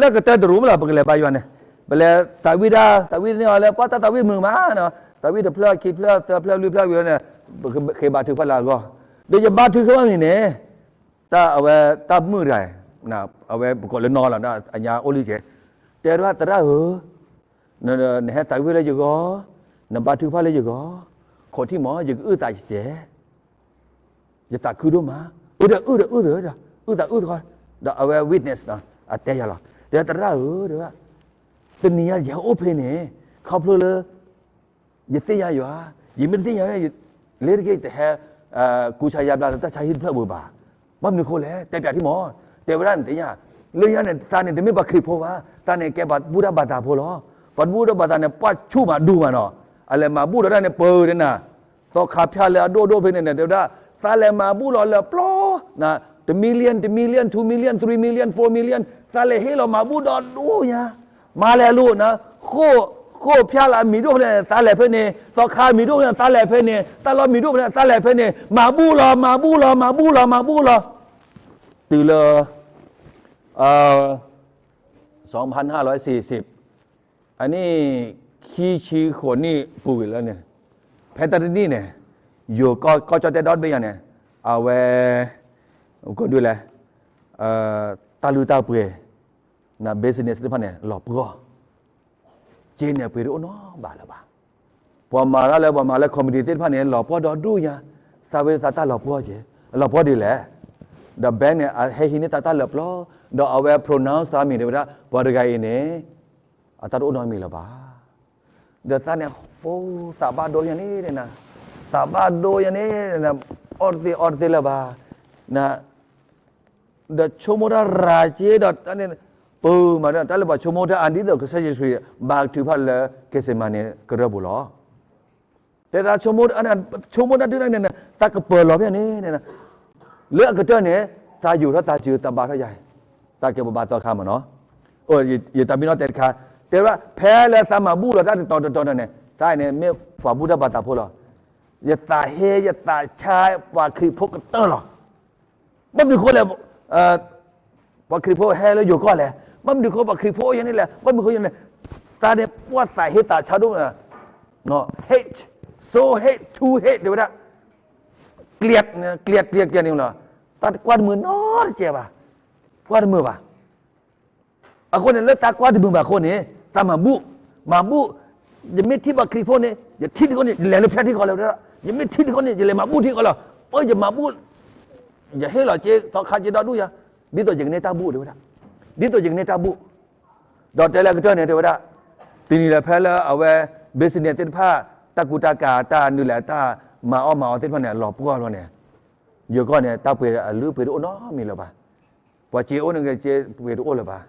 လၢကတၢၢ်တ room လီၤ ပကလဲၤဘါယွၤန့ၣ်, ပလဲၤသးဝံၣ်တၢ် သးဝံၣ်န့ၢ်အီၤလၢ ပှၤတၢ်သးဝံၣ်မုာ်မးနီၤ, သးဝံၣ်တဖျၢၣ်ခံဖျၢၣ်သၢဖျၢၣ်လွံၢ်ဖျၢၣ်ဝံၤန့ၣ်, ပဃ့ဘါထုကဖၣ်လၢအဂီၢ်, ဒီးယဘါထုကဖၣ်မံၤန့ၣ်, တၢ်အဝဲ တၢ်မုၣ်တဂၤ, အဝဲပကိးလၢနီၢ်လီၤ အညါအိၣ်လံကဲ, တဲဒၣ်သရၣ်ဧၢ, နဟဲသးဝံၣ်လၢယဂီၢ်, နဘါထုကဖၣ်လၢယဂီၢ်, ခိးထံၣ်မး ယကအုၣ်သးယတဲ ယသးခုဒိၣ်မး, အုၣ်ဒီးအုၣ်ဒီးအုၣ်သ, အုၣ်သးအုၣ်သကီ, ဒီးအဝဲ witness နီၤ အတဲယၤလီၤ, တဲသရၣ်ဧၢ, တနံၤညါယဟဲအိၣ်ဖဲန့ၣ်, ခီဖျိလၢ ယသ့ၣ်ညါယွၤ, ယမ့ၢ်တသ့ၣ်ညါ လ့ၤတက့ၢ် ယတဟဲ ကူစါယါဘျါလၢတၢ်ဆါဟံၣ်တဖျၢၣ်ပူၤဘၣ်. ဘၣ်မနုၤဃိလဲၣ် တဲပၠးထံမး, တဲဝဲဒၣ်နသ့ၣ်ညါ, လၢညါန့ၣ် သးန့ၣ်တမ့ၢ်ပှၤခရံာ်ဖိဘၣ်, သးန့ၣ်ကဲပှၤဘူၣ်တၢ်ဘါသးဖိလီၤ. ပှၤဘူၣ်တၢ်ဘါသးန့ၣ် ပှၢ်ဆူၣ်မးဒူမးနီၤ, အလဲၤမၤဘူၣ်ဒီးတၢ်န့ၣ် ပၢၤတနၤ, သီခါဖၠၣ်လၢအဒိၣ်ဒိၣ်ဖဲန့ၣ်န့ၣ် တဲဝဲဒၣ်, သးလဲၤမၤဘူၣ်လီၤလၢပျီ, တ million, တ million, two million, three million, four million, သးလဲၤဟ့ၣ်လီၤမၤဘူၣ်ဒီးဒိၣ်ညါ, မၤလဲၤလိာ်နၤ, ဃိၣ်ဖၠၣ်လၢအမံၤဒိၣ်ဖဲန့ၣ် သးလဲၤဖဲန့ၣ်, သီခါမံၤဒိၣ်ဖဲန့ၣ် သးလဲၤဖဲန့ၣ်, တၢ်လီၢ်မံၤဒိၣ်ဖဲန့ၣ် သးလဲၤဖဲန့ၣ်, မၤဘူၣ်လီၤ မၤဘူၣ်လီၤ မၤဘူၣ်လီၤ မၤဘူၣ်လီၤ, တုၤလၢ สองพันห้าร้อยสี่สิบ အနံၣ်ခံဆံဃိးနံၣ်ပူၤကွံာ်လၢန့ၣ်, ဖဲတၢ်တနံၣ်န့ၣ်, ယိၤကီၢ်ကီၢ်ကၠီၣ်တဲၣ်ဒီဘ့ၣ်ညါန့ၣ်, အဝဲ ကဒုးလဲၣ်, တၢ်လုၢ်တၢ်ပှ့ၤ, န business သ့ၣ်တဖၣ်န့ၣ် လီၤပှီၢ်, က့န့ၣ်ပှ့ၤတအိၣ်နီဘၣ်လၢၤဘၣ်. ပှၤမၤတၢ်လၢ ပှၤမၤလၢ committee သ့ၣ်တဖၣ်န့ၣ် လီၤပှီၢ်ဒီဒူၣ်ညါ, သးဝဲသးတၢ်လီၤပှီၢ်က့, လီၤပှီၢ်ဒ်လဲၣ်, ဒီး bank န့ၣ် အဟဲဟံးန့ၢ်တၢ်တၢ်လၢပျီ, ဒီးအဝဲ pronounce သးမံၤတဲဝဲဒၣ် ပှၤတဂၤအံၤန့ၣ် အတၢ်တအိၣ်နီတမံၤလၢၤဘၣ်. ဒီးသးန့ၣ် ပူၤ သးဘၣ်ဒိယၤန့ၣ်, သးဘၣ်ဒိယၤန့ၣ်, အီၣ်တသ့အီတသ့လၢၤဘၣ်, ဒီးဆိကမိၣ်တၢ်ရၤက့ဒီးတၢ်န့ၣ်, ပမၤတၢ်လၢပှၤဆိကမိၣ်တၢ်အါဒ်သိး ကစၢ်ယ့ၣ်ၡူးခရံာ် ဘါထုကဖၣ်လၢ က့းစ့မၤနံၤကရၢၢ်ပူၤလီၤ. တဲသးဆိကမိၣ်တၢ်န့ၣ်, ဆိကမိၣ်တၢ်ဒုးတၢ်န့ၣ်, တၢ်ကပၢၤလီၤဖဲန့ၣ်, လၢအကတၢၢ်န့ၣ်, သးယိၤထီၣ်သးစၢၤ သးဘါထီၣ်ယၤ, တၢ်ကဲပဘါသီခါမးနီၤ, ယတၢ်မံနီၣ်တဲတခါ, တဲဝဲဒၣ် ဖဲလၢသးမၤဘူၣ်လီၤတၢ်တတီၤတတီၤန့ၣ်, သးန့ၣ်မ့ၢ်ပှၤဘူၣ်တၢ်ဘါသးဖိလီၤ. ယသးဟ့ ယသးဆါ ပှၤခရံာ်ဖိကတၢၢ်လီၤ. ဘၣ်မနုၤဃိလဲၣ်, ပှၤခရံာ်ဖိဟဲလၢယိၤကီၢ်လဲၣ်, ဘၣ်မနုၤဃိပှၤခရံာ်ဖိအိၣ်ယၤန့ၣ်လဲၣ်, ဘၣ်မနုၤဃိယၤန့ၣ်, သးန့ၣ်ပှၢ်သးဟ့သးဆါဒိၣ်မး, hate, so hate, to hate တဲဝဲဒၣ်, ကျဲး, ကျဲး, ကျဲး, ကျဲးန့ၣ်လီၤ. သးကွၢ်တမုာ်နီတစဲးဘၣ်, ကွၢ်တမုာ်ဘၣ်. အဃိန့ၣ် လၢသးကွၢ်တမုာ်ဘၣ်အဃိန့ၣ် သးမၤဘူၣ်, မၤဘူၣ်, ယမ့ၢ်ထံၣ်ဘၣ်ခရံာ်ဖိန့ၣ် ယထံၣ်ထံဃီန့ၣ် ယလဲၤလၢဖျၢၣ်ထံဃီလၢၤဝဲဒၣ်, ယမ့ၢ်ထံၣ်ထံဃီန့ၣ် ယလဲၤမၤဘူၣ်ထံဃီလီၤ. ပယမၤဘူၣ်, ယဟ့ၣ်လီၤစ့ သီခါစ့ဒီဒူၣ်ယၤ, ဒ်သိးယကန့ၢ်တၢ်ဘူၣ်တဲဝဲဒၣ်, ဒ်သိးယကန့ၢ်တၢ်ဘူၣ်. ဒီးတဲလၢအကတၢၢ်န့ၣ် တဲဝဲဒၣ်, တနံၤလၢဖဲလၢအဝဲ business သ့ၣ်တဖၣ် တၢ်ကူတၢ်ကၤ တၢ်နုာ်လဲၣ် တၢ်မၤအီၣ်မၤအီသ့ၣ်တဖၣ်န့ၣ် အလီၤပှီၢ်ဘျီန့ၣ်, ယိၤကီၢ်န့ၣ် တၢ်ပှ့ၤအလုၢ်အပှ့ၤတအိၣ်နီတမံၤလၢၤဘၣ်. ပှၤစ့အိၣ်န့ၣ်က့ၤ စ့ပှ့ၤတအိၣ်လၢၤဘၣ်.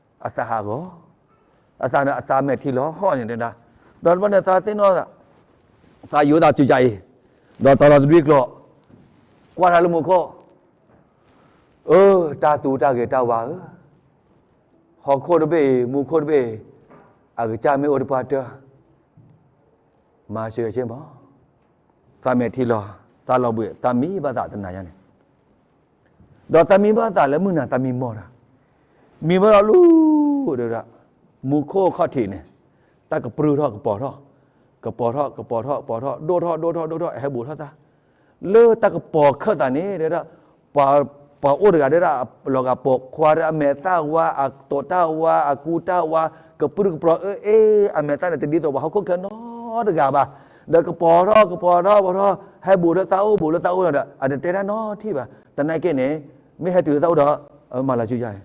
အသးဟးဂီၤ, အသးန့ၣ်အသးမဲာ်ထံလီၤဟီၣ်န့ၣ်တဲဒၣ်, ဒီးတဘျီန့ၣ် သးသ့ၣ်နီၣ်, သးယိၤသးစုၤကၢ်အံၤ, ဒီးတီၤလီၤတဘျီကျိာ်, ကွၢ်တၢ်လၢမူခိၣ်, အၢ တၢ်သူတၢ်ဂ့ၤတၢ်ဝါဧၢ, ဟီၣ်ခိၣ်တဘ့ၣ်အံၤ မူခိၣ်တဘ့ၣ်အံၤ, အကစၢ်မ့ၢ်အိၣ်တပှၢ်တၢၢ် မၤစၢၤယၤမး, သးမဲာ်ထံလီၤ, သးလီၤဘှံး သးမံဘၣ်သးတနၤညါန့ၣ်, ဒီးသးမံဘၣ်သးလၢမုၢ်နၤသးမံမီၢ်တၢ်, မံဘၣ်ဒီးလူၤ, တဲဝဲဒၣ်, မူခိၣ်ခီၣ်ထံးန့ၣ်, တၢ်ကပြုၢ်ထီၣ်ကပီၤထီၣ်, ကပီၤထီၣ် ကပီၤထီၣ် ကပီၤထီၣ် ဒိၣ်ထီၣ် ဒိၣ်ထီၣ် ဒိၣ်ထီၣ် ဟဲဘူးထီၣ်သး လၢတၢ်ကပီၤခၢၣ်သးန့ၣ် တဲဝဲဒၣ်, ပှၤအိၣ်တဂၤတဲဒၣ်, လီၤဂာ်ပိာ်ခွါဒီးအမဲာ်သၣ်ဝါ အသိးတၢ်ဝါ အကူတၢ်ဝါ ကပြုၢ်ကပြီၤ အၢ အ့ အမဲာ်သၣ်န့ၣ် တဒ်သိးပှၤဟီၣ်ခိၣ်ချၢနီတဂၤဘၣ်. ဒီးကပီၤထီၣ် ကပီၤထီၣ် ပီၤထီၣ် ဟဲဘူးထီၣ်သးအိၣ် ဘူးလၢသးအိၣ်ဒီး အတတဲတၢ်နီတထံၣ်ဘၣ်. သနာ်က့န့ၣ် မ့ၢ်ဟဲတုၤလၢသးအိၣ်ဒီး မၤလီၤစုယၤ,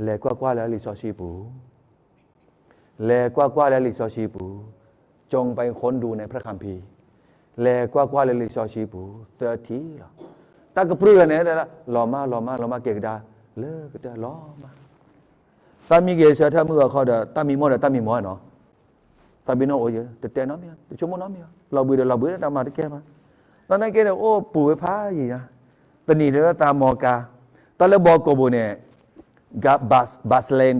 လဲၤကွၢ်ကွၢ်လၢလံာ်စီဆှံပူၤ လဲၤကွၢ်ကွၢ်လၢလံာ်စီဆှံပူၤ, จงเป็นคนดูในพระคัมภีร์, လဲၤကွၢ်ကွၢ်လၢလံာ်စီဆှံပူၤ သၢထံၣ်လီၤ. တၢ်ကပြုၢ်ဂၤန့ၣ် လီၤမၢ် လီၤမၢ် လီၤမၢ်က့ၤကဒါ လၢကတၢၢ်လီၤမၢ်. သးမံက့ၤဆၢထၢၣ်မုၢ်ဂီၤခီဒီး တၢ်မံမီၢ်ဒီးတၢ်မံမီၢ်နီၤ. သးဘံနီၣ်အိၣ်ယဲ တတဲနီတမံၤ တဆိကမိၣ်နီတမံၤ, လီၤဘှံးဒီးလီၤဘှံး တၢ်မၤတကဲဘၣ်. သနာ်က့န့ၣ် အိၣ်ပူၤဝဲဖးယံာ်ညါ, တနံၤဒီးသးမီကါ, တၢ်လၢဘီကိးပူၤန့ၣ် bus, bus lane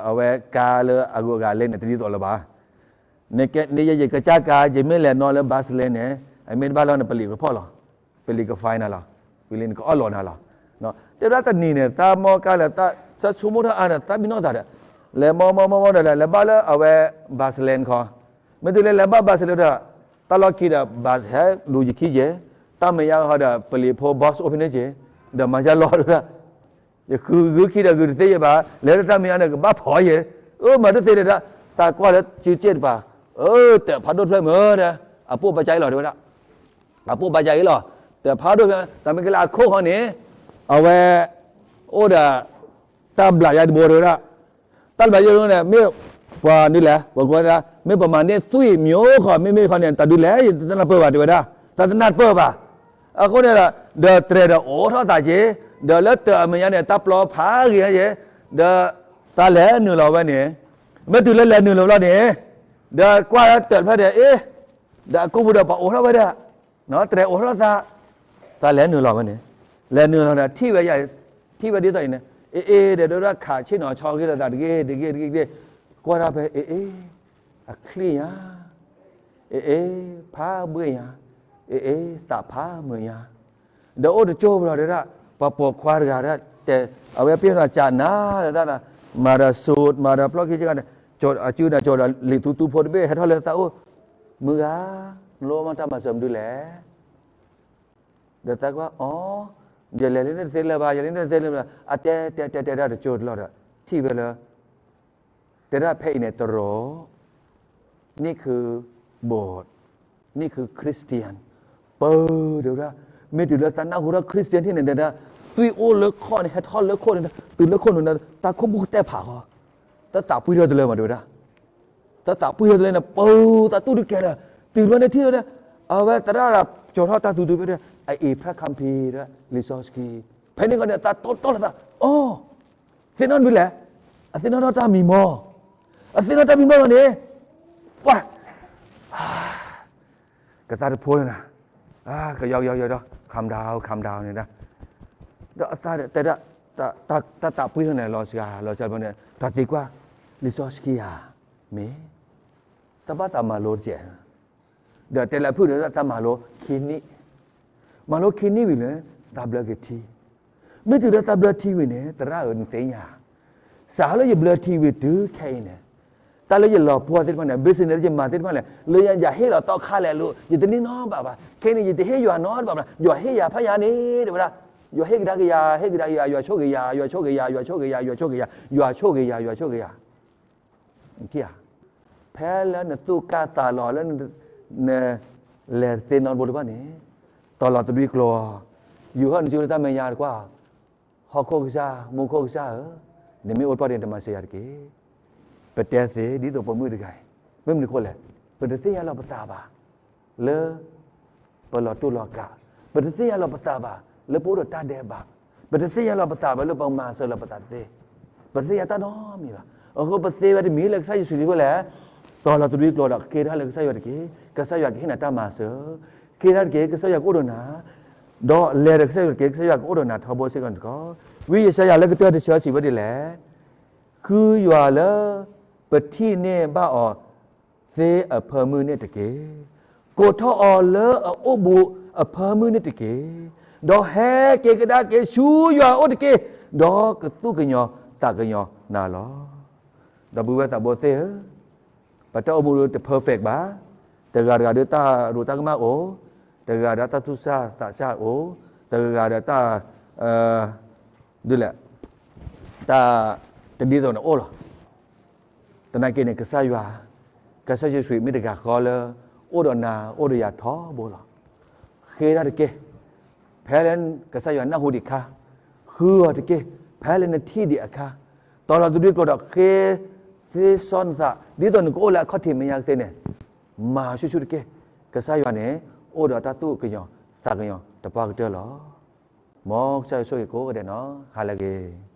အဝဲကါလၢအဂုၤအဂၤလဲန့ၣ် တဒ်သိးလၢၤဘၣ်. န့ၣ်ယကစၢ်ကါ ယမ့ၢ်လဲၤနီၣ်လၢ bus lane န့ၣ် အမ့ၢ်တဘၣ်လီၤန့ၣ် ပလံာ်ကဖီၣ်လီၤ, ပလံာ�က fine နၤလီၤ, ပလံာ�န့ၣ်ကအီၣ်လီၤနၤလီၤ. တဲဝဲဒၣ်တနံၤန့ၣ် သးမီကါလၢ သးဆိကမိၣ်ထီၣ်အါန့ၣ် သးဘံနီၣ်သးဒီး လဲၤမီမီမီမီဒီး လဲၤဘၣ်လၢအဝဲ bus lane ခီ, မ့ၢ်တုၤလဲၤလဲၤဘၣ် bus lane ဒီး တၢ်လီၢ်ခံဒီး bus ဟဲလူၤယခံက့ၤ, တၢ်မဲာ်ညါဟီဒီး ပလံာ�ဖိ box အိၣ်ဖဲန့ၣ်က့ၤ, ဒီးမၤယါလီၤဒီး ယဃုဂုၢ်ခံဒီးဂုၢ်တသ့ယဲဘၣ်, လဲၤဒီးတၢ်မဲာ်ညါန့ၣ် ကဘၣ်ဖီယဲ, အၢ မၤတသ့ဒီး သးကွၢ်လၢစုစ့ၣ်တပၤ, အၢ တၢးဖးဒိၣ်တဖျၢၣ်မ့ၢ်ဒီး အပိၢ်ဘါကါအံၤလီၤ တဲဝဲဒၣ်, အပိၢ်ဘါကါအံၤလီၤ, တၢးဖးဒိၣ်ဖျၢၣ် တၢ်မ့ၢ်ကလၢအခိၣ်ဃီန့ၣ်, အဝဲ အိၣ်ဒီး တၢ်ဘျးယါတဘိတဲဝဲဒၣ်, တၢ်ဘျးယါတဘိန့ၣ် မ့ၢ်ပှၤဒုးလဲၣ် ပှၤကွၢ်ဒၣ် မ့ၢ်ပမၤန့ၢ်သွံၣ်မၠိခီ မ့မ့ၢ်ခီန့ၣ် တၢ်ဒုးလဲၣ် ယတနၢ်ပၢၢ်ဘၣ်တဲဝဲဒၣ်, တၢ်တနၢ်ပၢၢ်ဘၣ်. အဃိန့ၣ်ဒီး ဒီးတြဲၤဒီးအိးထီၣ်သးက့ၤ, ဒီးလၢတၢးအမဲာ်ညါန့ၣ် တၢ်ပျီဖးဂ့ၤယဲ, ဒီးသးလဲၤနုာ်လီၤဝဲန့ၣ်, မ့ၢ်တုၤလၢလဲၤနုာ်လီၤဘျီန့ၣ်, ဒီးကွၢ်လၢတၢးတဖျၢၣ်ဒီး အ့ ဒီးအကိာ်ပူၤဒီးပှၤအိးထီၣ်ဝဲဒၣ်, တြဲၤအိးထီၣ်သး, သးလဲၤနုာ်လီၤဝဲန့ၣ်, လဲၤနုာ်လီၤဒီးထံၣ်ဝဲယၤ, ထံၣ်ဝဲဒ်သိးအံၤန့ၣ်, အ့ အ့ ဒီးဒိၣ်ဒၣ်ခးဆ့ၣ်နီၤဆီဂ့ၤဒီးသးတဂ့ၤတဂ့ၤတဂ့ၤတဂ့ၤ, ကွၢ်ထီၣ်ဖဲ အ့ အ့ အချံၣ်ညါ, အ့ အ့ ဖးဘှ့ၣ်ညါ, အ့ အ့ သးဖးမုာ်ညါ, ဒီးအိၣ်တကၠိၢ်ဘျီဒၣ်, ပှၤပိာ်ခွါတဂၤဒၣ်တဲ, အဝဲပ့ၤနီၣ်ကၢ်နၤဒၣ်, မၤဒီးစူး မၤဒီးပျီၢ်ခံက့ၤဂၤန့ၣ်, ကၠီအစုဒီးကၠီဒီးလံာ်သူသူဖိတဘ့ၣ်ဟဲထီၣ်လၢသးအိၣ်, မုၢ်ဂၤ, နလိၣ်မ့ၢ်တၢ်မၤစၢၤမနုၤလဲၣ် ဒီးသးကွၢ်အီၤ, ယလဲၤလၢန့ၣ်တသ့လၢၤဘၣ်, ယလဲၤလၢန့ၣ်တသ့လၢၤဘၣ်, အတဲတဲတဲတဲဒၣ်တကၠိၢ်တလီၢ်ဒီး, ထံၣ်ဝဲလၢ, တဲဒၣ်ဖဲအံၤန့ၣ်တရီး, န့ၣ်ခု, ဘိး, န့ၣ်ခု Christian, ပၢ်, တဲဝဲဒၣ်, မ့ၢ်တုၤလၢသးနၢ်ဟူထီၣ် Christian ထံၣ်န့ၣ် တဲဒၣ်, သွံၣ်အိၣ်လၢခီၣ်န့ၣ် ဟဲထီၣ်လၢခိၣ်န့ၣ်, တုၤလၢခိၣ်န့ၣ် တၢ်ခိၣ်ဘုၣ်ကတဲာ်ဖးဃီ, တၢ်သးပှံၢ်ထီၣ်တလၢမး တဲဝဲဒၣ် တၢ်သးပှံၢ်ထီၣ်တလၢန့ၣ် ပၢ်, သးတူၢ်တကဲၤဒီး, တုၤဘျီန့ၣ်ထံၣ်ဝဲဒၣ်, အဝဲသရၣ်ဒီးကၠီထီၣ်တၢ်သူသူဖဲဒၣ်, အအံၤ พระคัมภีร์ ဒီး လံာ်စီဆှံ, ဖဲန့ၣ်ဃီန့ၣ် သးတီတီလိာ်သး, အိ, သ့ၣ်နီၣ်မနုၤလဲၣ်, အသ့ၣ်နီၣ်ထီၣ်တၢ်မံမီၢ်, အသ့ၣ်နီၣ်တၢ်မံမီၢ်လီၤန့ၣ်, ပှၤ ကသးတဖိလၢနၤ, ကယီကယီကယီဒီး calm down, calm down န့ၣ်ဒၣ်, ဒီးအသးတဲဒၣ်, တၢ်သးပှံၢ်ထီၣ်န့ၣ် လီၤစှၤ လီၤစှၤဘျီန့ၣ် တၢ်သံကွၢ်, လံာ်စီဆှံဧါ, မ့ၢ်, တၢ်ဘၣ်သးမၤလိတကဲး, ဒီးတဲလၢဖုၣ်န့ၣ် သးမၤလိခံနံၣ်, မၤလိခံနံၣ်ဝံၤလၢ သးဘျၢက့ၤထံ, မ့ၢ်တုၤလၢသးဘျၢထံဝံၤန့ၣ် သရၣ်ဧၢ နသ့ၣ်ညါ, စးလၢယဘျၢထံဝံၤတုၤခဲအံၤန့ၣ်, တၢ်လၢယလီၤပှီၢ်သ့ၣ်တဖၣ်န့ၣ် business လၢယမၤသ့ၣ်တဖၣ်န့ၣ် လၢယဟ့ၣ်လီၤသီခါလဲၣ်လိၤ ယတန့ၢ်နီတဘျီဘၣ်. ခဲအံၤန့ၣ် ယတဟ့ၣ်ယွၤနီတဘျီဘၣ်, ယွၤဟ့ၣ်ယၤဖးယၤန့ၣ် တဲဝဲဒၣ်, ယွၤဟ့ၣ်ကဒါက့ၤယၤ, ဟ့ၣ်ကဒါက့ၤယၤ, ယွၤဆိၣ်ဂ့ၤယၤ, ယွၤဆိၣ်ဂ့ၤယၤ, ယွၤဆိၣ်ဂ့ၤယၤ, ယွၤဆိၣ်ဂ့ၤယၤ, ယွၤဆိၣ်ဂ့ၤယၤ, ယွၤဆိၣ်ဂ့ၤယၤ. ဖဲလၢနသူၣ်ကၢ်သးလီၤလၢ နလဲၤသ့နီတဘိတဖၣ်န့ၣ်, တီၤလီၤတဒွံကျိၤ, ယူၤဟၢၣ်နစုလၢတၢ်မဲာ်ညါတကွၢ်, ဟီၣ်ခိၣ်ကစၢ်, မူခိၣ်ကစၢ်ဧၢ, နမ့ၢ်အိၣ်တပှၢ်ဒီး နတမၤစၢၤယၤတက့ၢ်. ပတဲသ့ ဒ်သိးပိာ်မုၣ်တဂၤအံၤ, မ့ၢ်မနုၤအဃိလဲၣ်, ပတသ့ၣ်ညါလီၤပသးဘၣ် လၢ ပလီၤတိၢ်လီၤကး, ပတသ့ၣ်ညါလီၤပသးဘၣ် လၢပအိၣ်ဒီးတၢ်ဒဲးဘး, ပတသ့ၣ်ညါလီၤပသးဘၣ်လၢပမၤစၢၤလီၤပသးတသ့, ပတသ့ၣ်ညါတၢ်နီတမံၤဘၣ်. အဃိပသ့ဝဲတမံၤလၢကစၢ်ယ့ၣ်ၡူးခရံာ်အဃိလဲၣ်, တီၤလီၤတဒွံကျိၤဒီးဃ့တၢ်လၢကစၢ်ယွၤတက့ၢ်, ကစၢ်ယွၤကဟ့ၣ်နၤတၢ်မၤစၢၤ, ဃ့တၢ်တက့ၢ် ကစၢ်ယွၤကအိၣ်ဒီးနၤ, ဒီးလဲၤဒီးကစၢ်ယွၤတက့ၢ် ကစၢ်ယွၤကအိၣ်ဒီးနၤထီဘိစ့ၢ်ကီးန့ၣ်တက့ၢ်. ဝံယၡါယၤလၢကတၢၢ်တဆၢစံးဝဲဒ်လဲၣ်, ဃုယွၤလၢ ပထံၣ်န့ၢ်ဘၣ်အီၤသ့အဖၢမုၢ်န့ၣ်တက့ၢ်. ကိးထီၣ်အီၤလၢအအိၣ်ဘူးအဖၢမုၢ်န့ၣ်တက့ၢ်. ဒီးဟဲက့ၤကဒါက့ၤဆူယွၤအအိၣ်တက့ၢ်, ဒီးကသူၣ်ကညီၤသးကညီၤနၤလီၤ. ဒီပုၢ်ဝဲၢ်သးဘိသ့ၣ်ဧၢ, ပတၢ်အိၣ်မူတ perfect ဘၣ်. တဂၤတဂၤဒီးတၢ်ဒိးတၢ်ကမၣ်အိၣ်, တဂၤဒီးတၢ်သူၣ်ဆၣ်သးဆၣ်အိၣ်, တဂၤဒီးတၢ် ဒ်လဲၣ်, တၢ်တဒ်သိးန့ၣ်အိၣ်လီၤ. သနာ်က့န့ၣ် ကစၢ်ယွၤ, ကစၢ်ယ့ၣ်ၡူးခရံာ်မ့ၢ်တဂၤဃီလၢ အိၣ်ဒီးနၤ အိၣ်ဒီးယၤထီဘိလီၤ. ဃ့တၢ်တက့ၢ်. ဖဲလၢကစၢ်ယွၤနၢ်ဟူဒံးအခါ, ဃုအီၤတက့ၢ်. ဖဲလၢနထံၣ်ဒံးအခါ, တီၤလီၤတဒွံကျိၤဒီးဃ့သ့စီနသး ဒ်သိးနကအိၣ်လၢအခီၣ်ထံးမဲာ်ညါကသ့န့ၣ်, မၤဆူၣ်ဆူၣ်တက့ၢ်. ကစၢ်ယွၤန့ၣ် အိၣ်ဒီးတၢ်သူၣ်ကညီၤသးကညီၤတပှၢ်ကတၢၢ်လီၤ. မ်ကစၢ်ယွၤဆိၣ်ဂ့ၤကိးဂၤဒဲးနီၤ, ဟါလၢအဂ့ၤ.